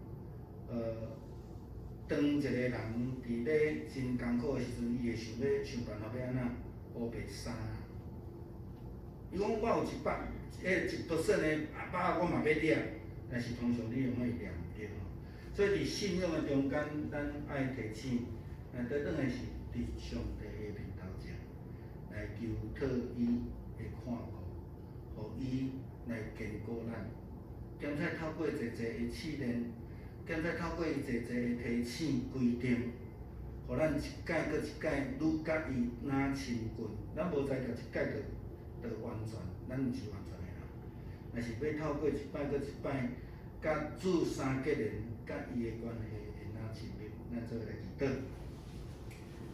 當一個人佇咧真艱苦的時陣，伊會想欲想辦法欲按怎烏白殺。伊講我有一百，彼1% 的把握，我嘛欲掠，但是通常你攏會掠毋著吼。所以佇信仰的中間，咱愛提醒，來倒轉的是佇上帝的面頭前來求討伊的看顧，予伊來堅固咱。兼且透過濟濟的試煉，兼且透過伊濟濟的提醒規定，予咱一擺閣一擺愈佮伊若親近。咱無才調一擺就完全，咱毋是完全的人，但是欲透過一擺閣一擺，佮主三結連，佮伊的關係會若親密，咱做伙來祈禱。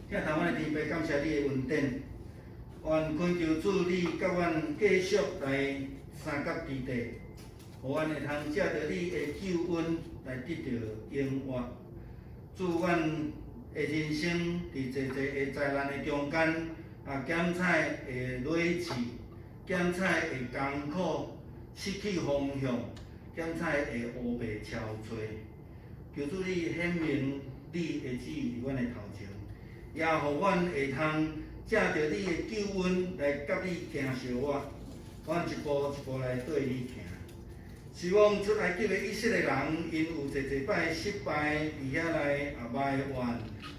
疼愛阮的天父，感謝你的恩典，願懇求主你佮阮繼續來相佮之地，予阮會通藉著你的救恩來得著永活。主，阮的人生佇濟濟的災難的中間，啊，檢採會累試，檢採會艱苦，失去方向，檢採會烏白憔悴。求主你顯明你的旨意佇阮的頭前，也予阮會通藉著你的救恩來佮你行相活，阮一步一步來綴你行。希望出埃及的以色列人，𪜶有濟濟擺失敗，佇遐來啊埋怨，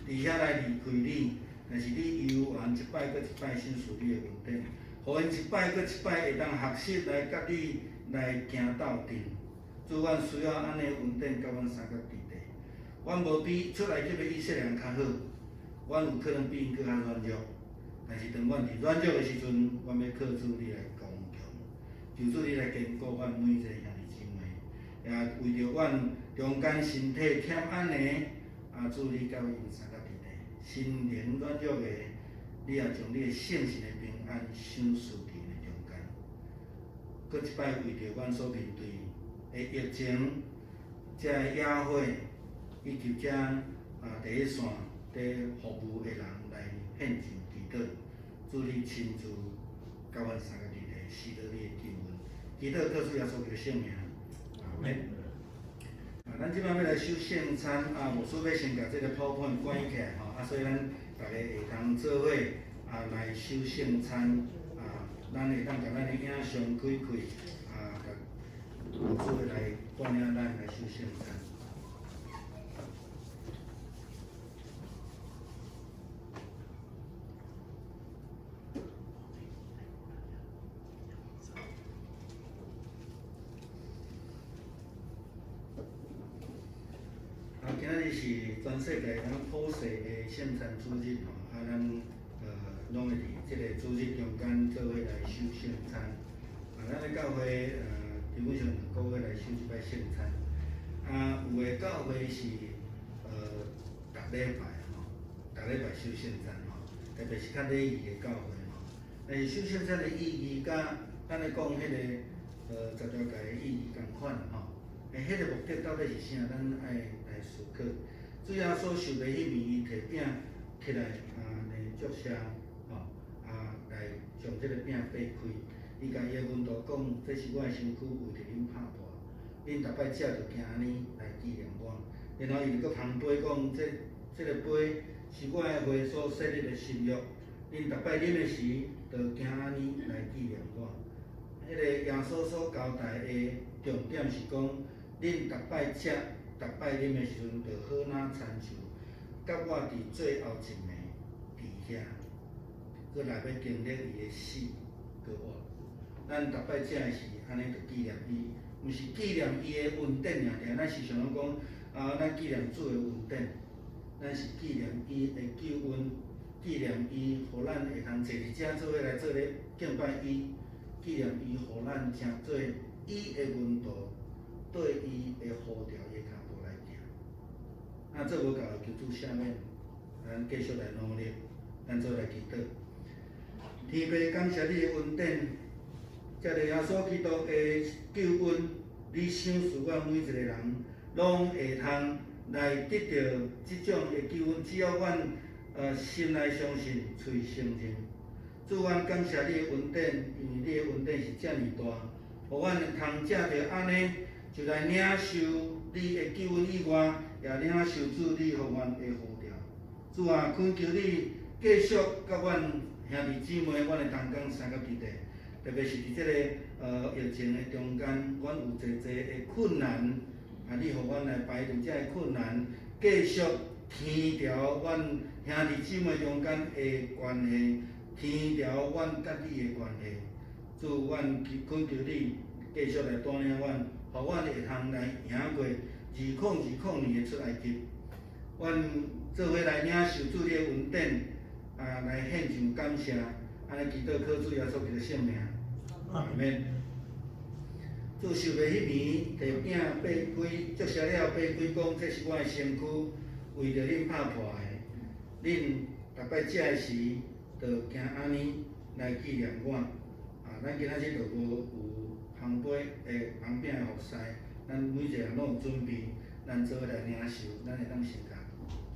佇遐來離開你。但是你猶原一擺閣一擺賞賜你的恩典，予𪜶一擺閣一擺會當學習來佮你來行鬥陣。主，阮需要按呢恩典佮阮相佮佇地。阮無比出埃及的以色列人較好，阮有可能比𪜶閣較軟弱，但是當阮佇軟弱的時陣，阮欲靠主你來剛強，求主你來堅固阮每一个兄弟姊妹，也為著阮中間身體欠按的，啊，主你佮𪜶相佮佇地，心靈軟弱的，你也將你的聖神的平安賞賜佇𪜶的中間。閣一擺為著阮所面對的疫情，這个野火，以及這啊第一線佇服務的人來獻上祈禱，主你親自佮阮相佮佇咧，施予你的救恩，祈禱靠主耶穌基督聖名，阿們。啊，咱這擺欲來守聖餐啊，牧師欲先共這个 PowerPoint 關起來吼，啊，所以咱逐家會通做伙啊來守聖餐啊，咱會當共咱的影像開開啊，共牧師來帶領咱來守聖餐。啊，今仔日是全世界咱普世的聖餐主日吼，啊，咱攏會佇這个主日中間做伙來守聖餐。啊，咱的教會基本上兩個月來守一擺聖餐。啊，有的教會是逐禮拜吼，逐禮拜守聖餐吼，特別是較禮儀的教會吼。但是守聖餐的意義，佮咱咧講彼个十條誡的意義仝款吼。欸，彼个目的到底是啥？咱愛來思考。主耶穌受袂彼暝，伊提餅起來，啊，來祝謝，吼，啊，來將這个餅擘開。伊共伊的門徒講：這是我的身軀，為著恁拍破。恁逐擺食就行按呢來紀念我。然後伊就閣捧杯講：這這个杯是我的血所設立的新約。恁逐擺啉的時，就行按呢來紀念我。彼个耶穌所交代的重點是講，恁逐擺食、逐擺啉的時陣，就好若親像佮我佇最後一暝佇遐，閣來欲經歷伊的死閣活。咱逐擺食的時，按呢就紀念伊，毋是紀念伊的恩典爾爾。咱時常攏講啊，咱紀念主的恩典，咱是紀念伊的救恩，紀念伊，予咱會通坐佇遮做伙來做咧敬拜伊，紀念伊，予咱成做伊的門徒，對伊的呼召，伊的跤步來行。啊，做無夠，求主赦免，咱繼續來努力，咱做來祈禱。天父，感謝你的恩典，藉著耶穌基督的救恩，你賞賜阮每一個人，攏會通來得著這種的救恩。只要阮心內相信，喙承認。主，阮感謝你的恩典，因為你的恩典是遮爾大，予阮會通藉著按呢，就來領受你的救恩以外，也領受主你予阮的呼召。主啊，懇求你繼續佮阮兄弟姊妹，阮的同工相佮佇地，特別是佇這个疫情的中間，阮有濟濟的困難，啊，你予阮來排除這个困難，繼續添調阮兄弟姊妹中間的關係，添調阮佮你的關係。主，阮懇求你繼續來帶領阮，予阮會通來贏過2020年的出埃及。阮做伙來領受主你的恩典，啊，來獻上感謝，按呢祈禱靠主耶穌基督聖名，阿們。主受袂彼暝，提餅擘開，祝謝了擘開，講這是我的身軀，為著恁拍破的。恁逐擺食的時，就行按呢來紀念我。啊，咱今仔日就無有捧杯的捧餅的服侍，咱每一個人攏有準備，咱做伙來領受，咱會當先共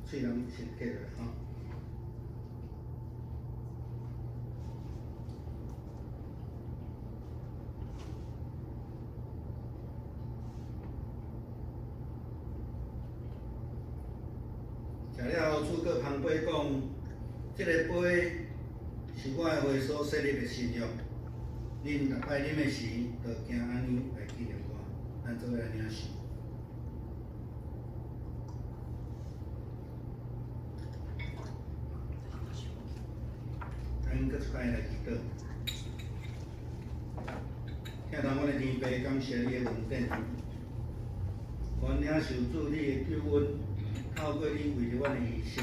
喙攏先結落來吼。食了後，主閣捧杯講：這個杯是我的血所設立的新約，恁逐擺啉的時，就行按呢來紀念我。咱做伙來領受。阮閣一擺來祈禱。疼疼阮的天父，感謝你的恩典，阮領受主你的救恩，透過你為著阮的犧牲。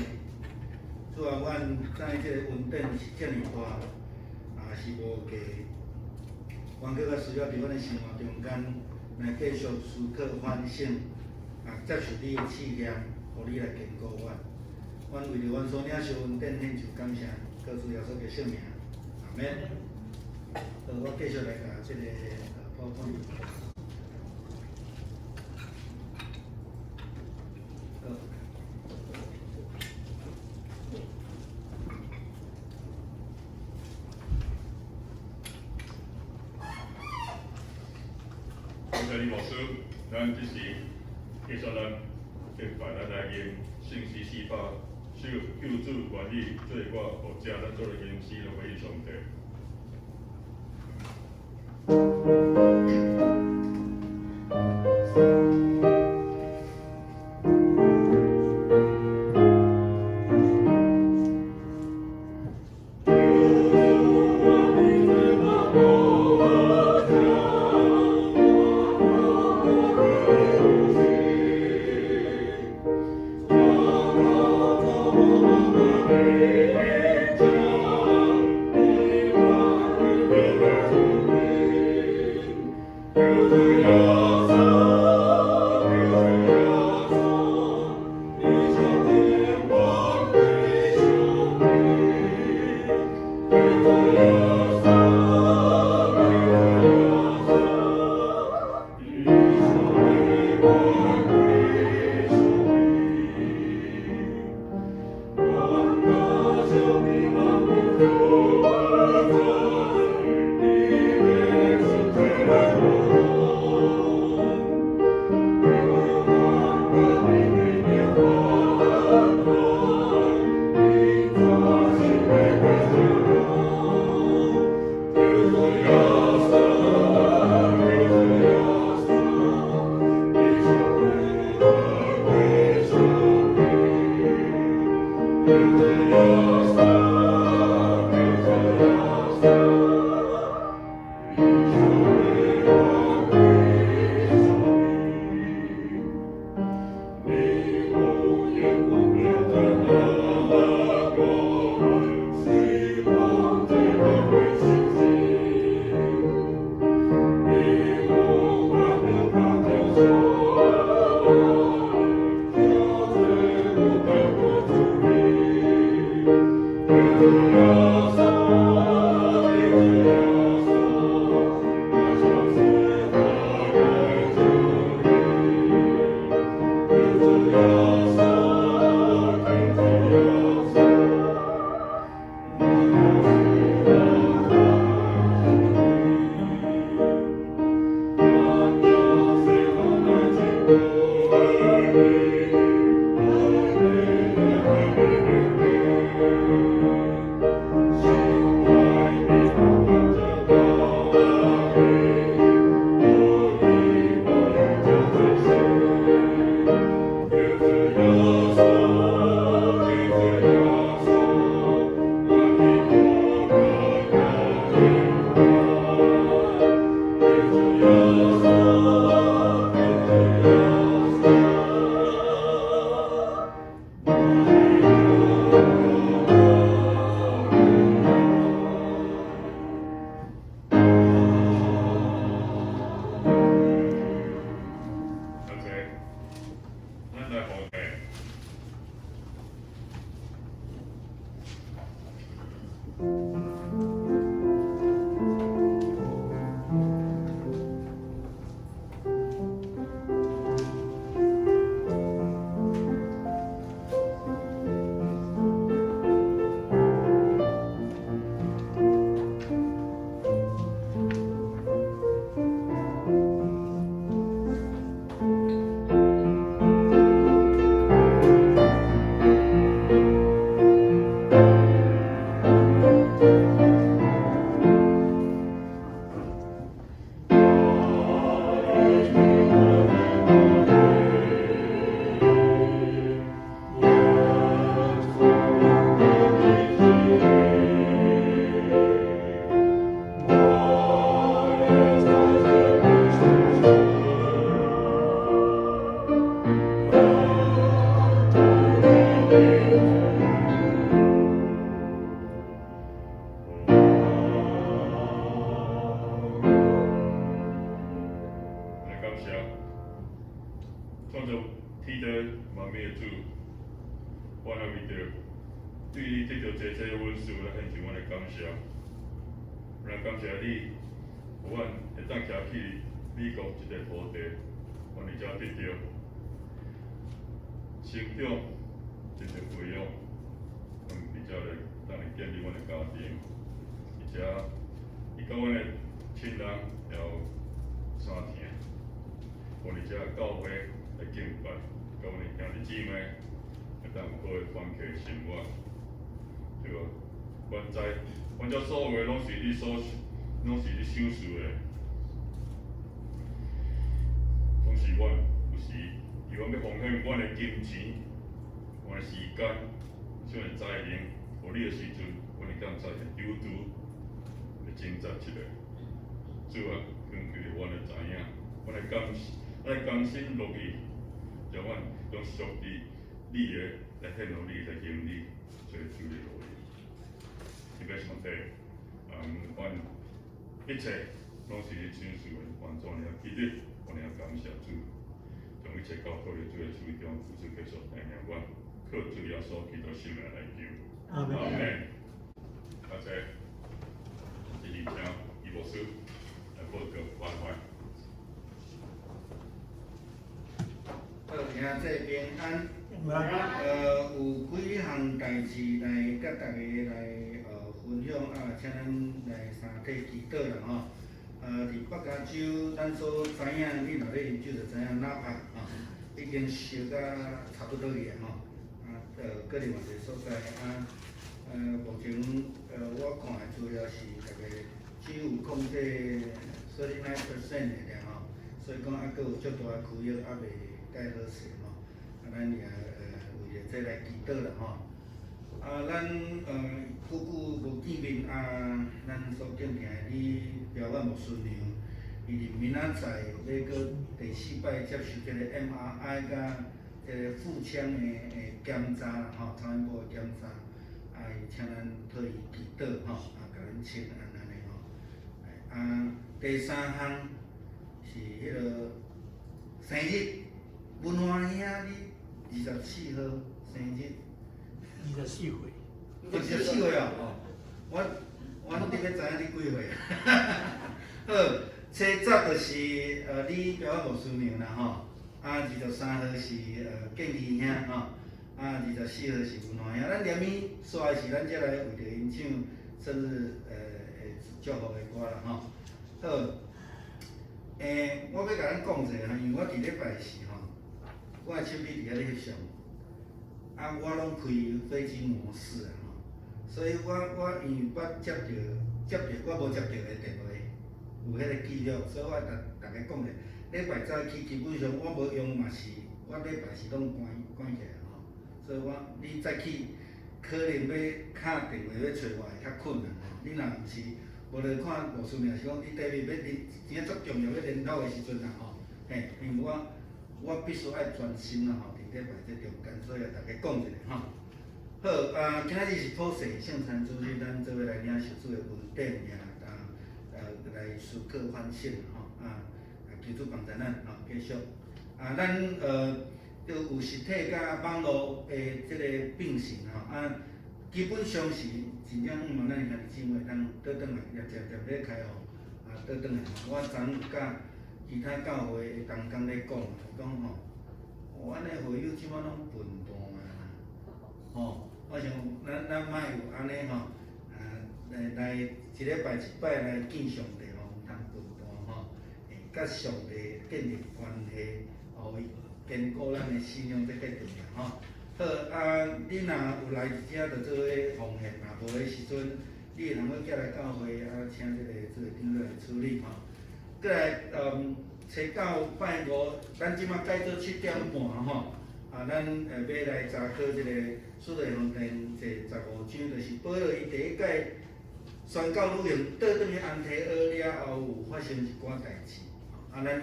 主啊，阮知這个恩典是遮爾大，也是無價。阮閣較需要佇阮的生活中間來繼續思考反省，啊，接受你的試驗，予你來堅固阮。阮為著阮所領受恩典，獻上感謝，靠主耶穌的聖名，阿門。好，我繼續來共這个PowerPoint。好。感謝李牧師，咱這時繼續咱敬拜，咱來用聖詩400首，救主願意做我牧者，咱做來吟詩來回應上帝。得萬民的主，阮啊為著對你得著這這恩賜來獻上阮的感謝。阮感謝你，予阮會當徛去美國這塊土地，阮佇遮得著成長，得著培養，阮佇遮來當來建立阮的家庭，而且伊佮阮的親人也有相疼。阮佇遮教會來敬拜，佮阮的兄弟姊妹會當有好的團契生活，對無？阮知，阮遮所有的攏是你所，攏是你賞賜的，攏是阮有時，伊阮欲奉獻阮的金錢、阮的時間、阮的才能，予你的時陣，阮會感謝會拄拄會掙扎出來。主啊，懇求你予阮來知影，阮來甘，來甘心樂意，將阮將屬於你的來獻予你，來行你，做主的樂意。特別上帝，阮一切攏是你賞賜的，願主你記得，我哋感謝主，將一切交託於主的手中，求主繼續帶領阮，靠主耶穌基督聖名來求。阿門。阿門。感謝，這裡請伊牧師來報告關懷。好，兄弟平安。有幾項代誌來佮大家來分享啊，請咱來三體祈禱啦吼。佇北加州，咱所知影，你若咧飲酒就知影 Napa 吼，已經燒甲差不多去啊吼。啊，閣另外一個所在啊，目前我看的資料是大概只有控制 39% 的爾吼，所以講猶閣有足大的區域猶未蓋好勢吼。啊，咱也為著這來祈禱啦吼。啊，咱久久無見面啊，咱所敬聽的李表遠牧師娘，伊佇明仔載欲閣第四擺接受這個 MRI 佮這個腹腔的檢查啦吼，超音波的檢查，啊，伊請咱替伊祈禱吼，啊，共恁請安按呢吼。啊，第三項是彼個生日，文華兄你24號生日。 24歲。 24歲哦，我攏欲知影你幾歲。好，初十就是李表牧師娘啦吼，啊23號是建義兄吼，啊24號是文華兄。咱連鞭煞的時，咱才來為著𪜶唱生日祝福的歌啦吼。好，我欲共咱講一下，因為我佇禮拜四吼，我的手機佇遐咧翕相，啊，我攏開飛機模式啊吼，所以我因為捌接著，我無接著的電話，有彼個記錄，所以我逐逐家講者，禮拜早起基本上我無用嘛是，我禮拜四攏關關起來吼，所以我你早起可能欲敲電話欲揣我會較困難吼，你若毋是無咧看無事爾，是講你特別欲連真正足重要欲聯絡的時陣啦吼，嘿，因為我必須愛專心啦吼，佇禮拜這中間，所以逐家講一下吼。好啊，今仔日是普世聖餐主日，咱做伙來領受主的恩典，也啊來思考反省吼啊，求主幫助咱吼，繼續啊，咱都有實體佮網路的這個並行吼啊，基本上是真正向望咱兄弟姊妹通倒轉來，也漸漸咧開放啊，倒轉來。我昨昏佮其他教會的同工咧講，講吼，阮的會友這擺攏笨蛋啊，吼，我想咱莫有按呢吼，啊，來一禮拜一擺來見上帝吼，毋通笨蛋吼，佮上帝建立關係，予伊堅固咱的信仰，這較重要吼。好啊，你若有來佇遮，就做伙奉獻；若無的時陣，你會通閣寄來教會啊，請這個做長老來處理吼。閣來，初九拜五，咱這擺改做7點半吼。啊，咱欲來查考這個使徒行傳第15章，就是保羅伊第一擺宣教旅行倒轉去安提阿了後，有發生一寡代誌。啊，咱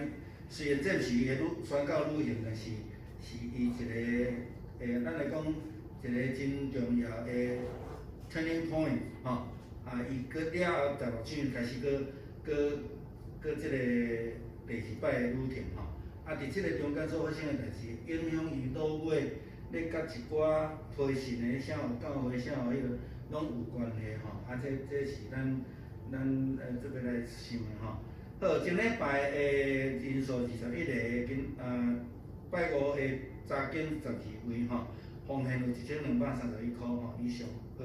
雖然這毋是伊的旅宣教旅行，但是是伊一個咱來講一個真重要的 turning point 吼。啊，伊閣了後16章開始閣閣閣這個第二擺的旅程吼。啊，佇這个中間所發生的代誌，影響伊落尾咧佮一寡批信的啥有教會啥有彼个，攏有關係吼。啊，這是咱這邊來想的吼。好，前禮拜的人數21個，今啊拜五的查經12位吼，奉獻有1231箍吼以上。好，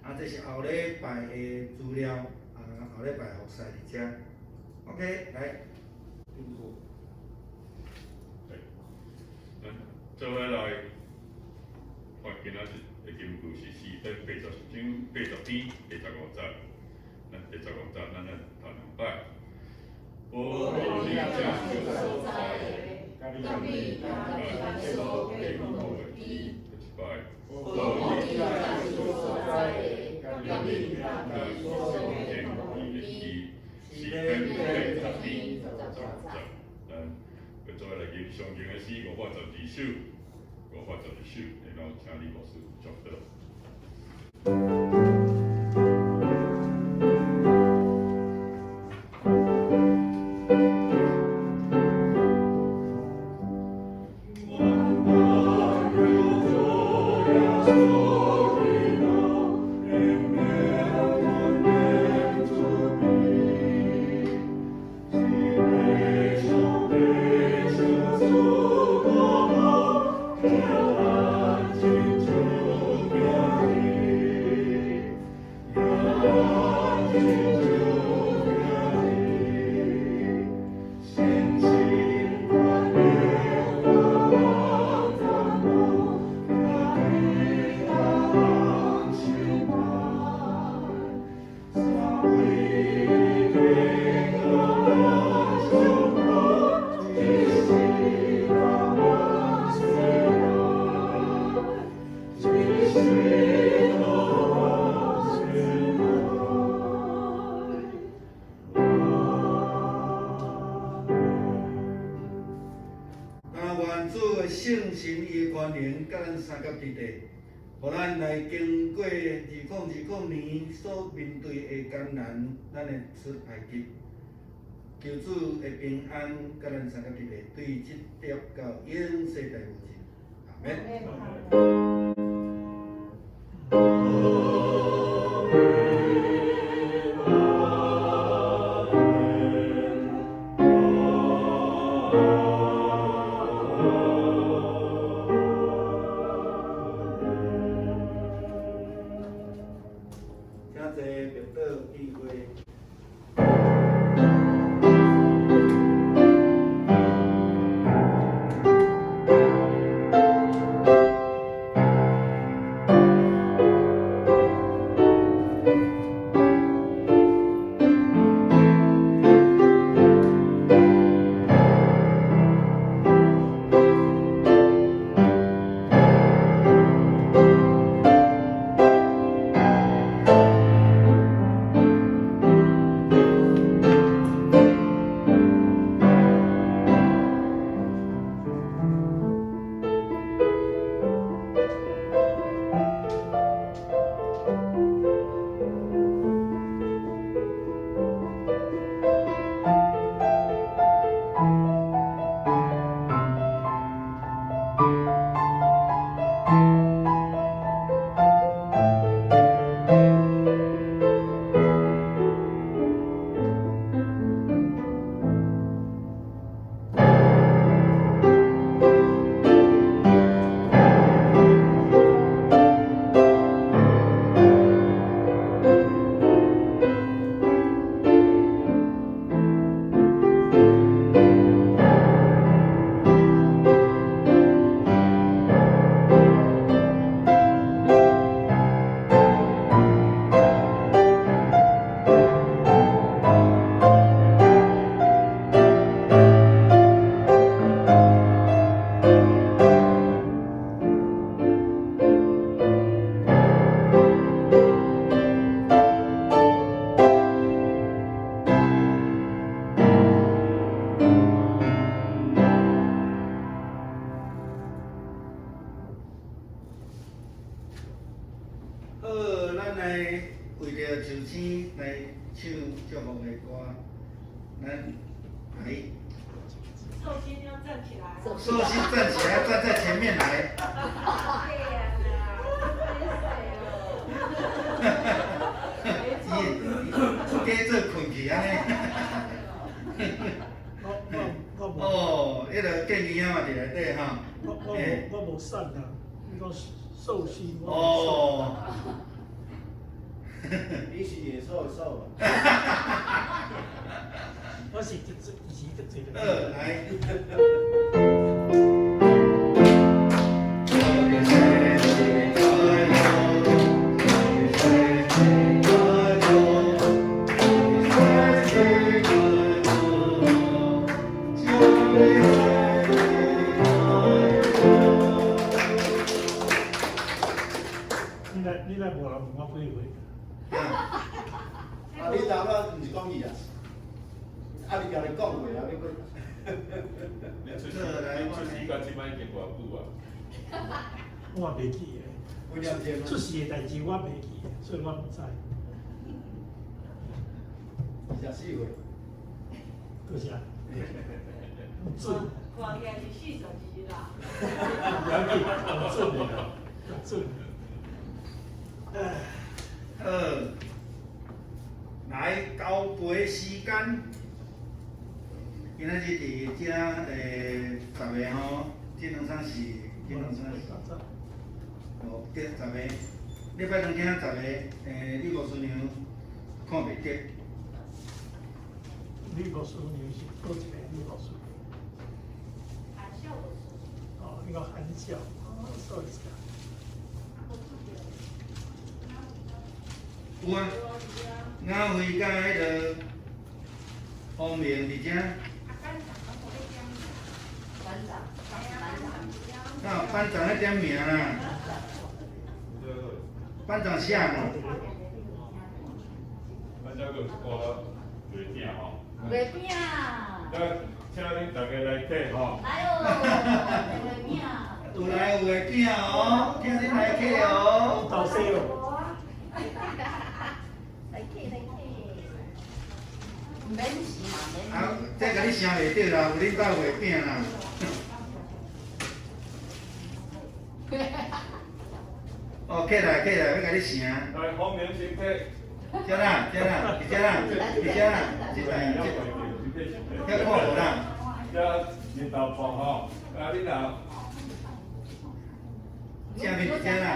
啊，這是後禮拜的資料，啊，後禮拜服侍佇遮。OK，來。咱做伙來看今仔日的金句是詩篇80章80篇第十五節。咱第十五節，咱來讀兩擺。保護你正所在的，甲你所堅固的基。第一擺。保護你正所在的，佮你所堅固的基。詩篇80篇十五節。咱要做伙來吟上經的詩512首，512首，然後請李牧師祝禱。但願主的聖神伊的權能，佮咱相佮佇地，予咱來經過2020年所面對的艱難，咱會出埃及。求主的平安，佮咱相佮佇地，對這粒到永世代無盡。阿們。請坐，默禱聚會。好，咱來為著壽星來唱祝福的歌，咱來。壽星要站起來。壽星站起來，站在前面來。對呀。伊假做睏去按呢。我我我無。哦，彼个建議仔嘛佇內底吼。我我無我無瘦啦，你講壽星。哦。你是野獸的獸吧？我是得罪，以前得罪的。好，來。你來你來無人問我幾歲？啊！你頭仔毋是講伊啊？啊！你家己講過啊？欲閣？你出世，你出世到這擺已經偌久啊？我也袂記幾點鐘得。出世的代誌我袂記得，所以我毋知。 24歲。多謝。毋準。看起來是42啦。不要緊，毋準的啦，毋準。唉。好，來交陪時間。今仔日佇遮十个吼，這兩餐是，這兩餐是，哦，對，十個。禮拜兩聽十個，呂牧師娘看袂著。呂牧師娘是佗一个呂牧師？含笑牧師。哦，你講含笑，哦，所以是。有啊，雅慧佮彼个方明佇遮。班長，班長。那班長咧點名啦？班長寫無？班長閣有一寡月餅吼。月餅。來，請恁大家來客吼。來哦，月餅。有來有月餅哦，請恁來客哦。豆沙哦。來客來客。毋免錢嘛，免。啊，這共你聲袂著啦，有恁兜月餅啦。哦，起來起來，欲共你聲。來，方明先客。遮啦，遮啦，佇遮啦，佇遮啦，這台這，遐看無啦。遮日頭婆吼，啊你若。正面佇遮啦，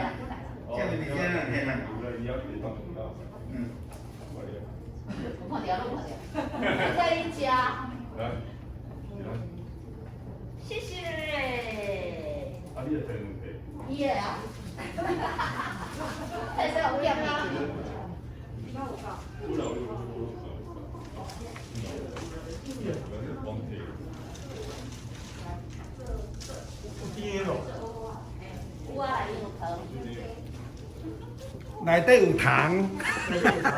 正面佇遮啦，嘿啦。嗯。有看著，攏看著。我帶你食。來。謝謝。啊，你會提兩塊？伊的啊。太使有欠伊。你有夠？有啦有有有有。有甜的咯。有啊，伊有糖。內底有糖。內底有糖。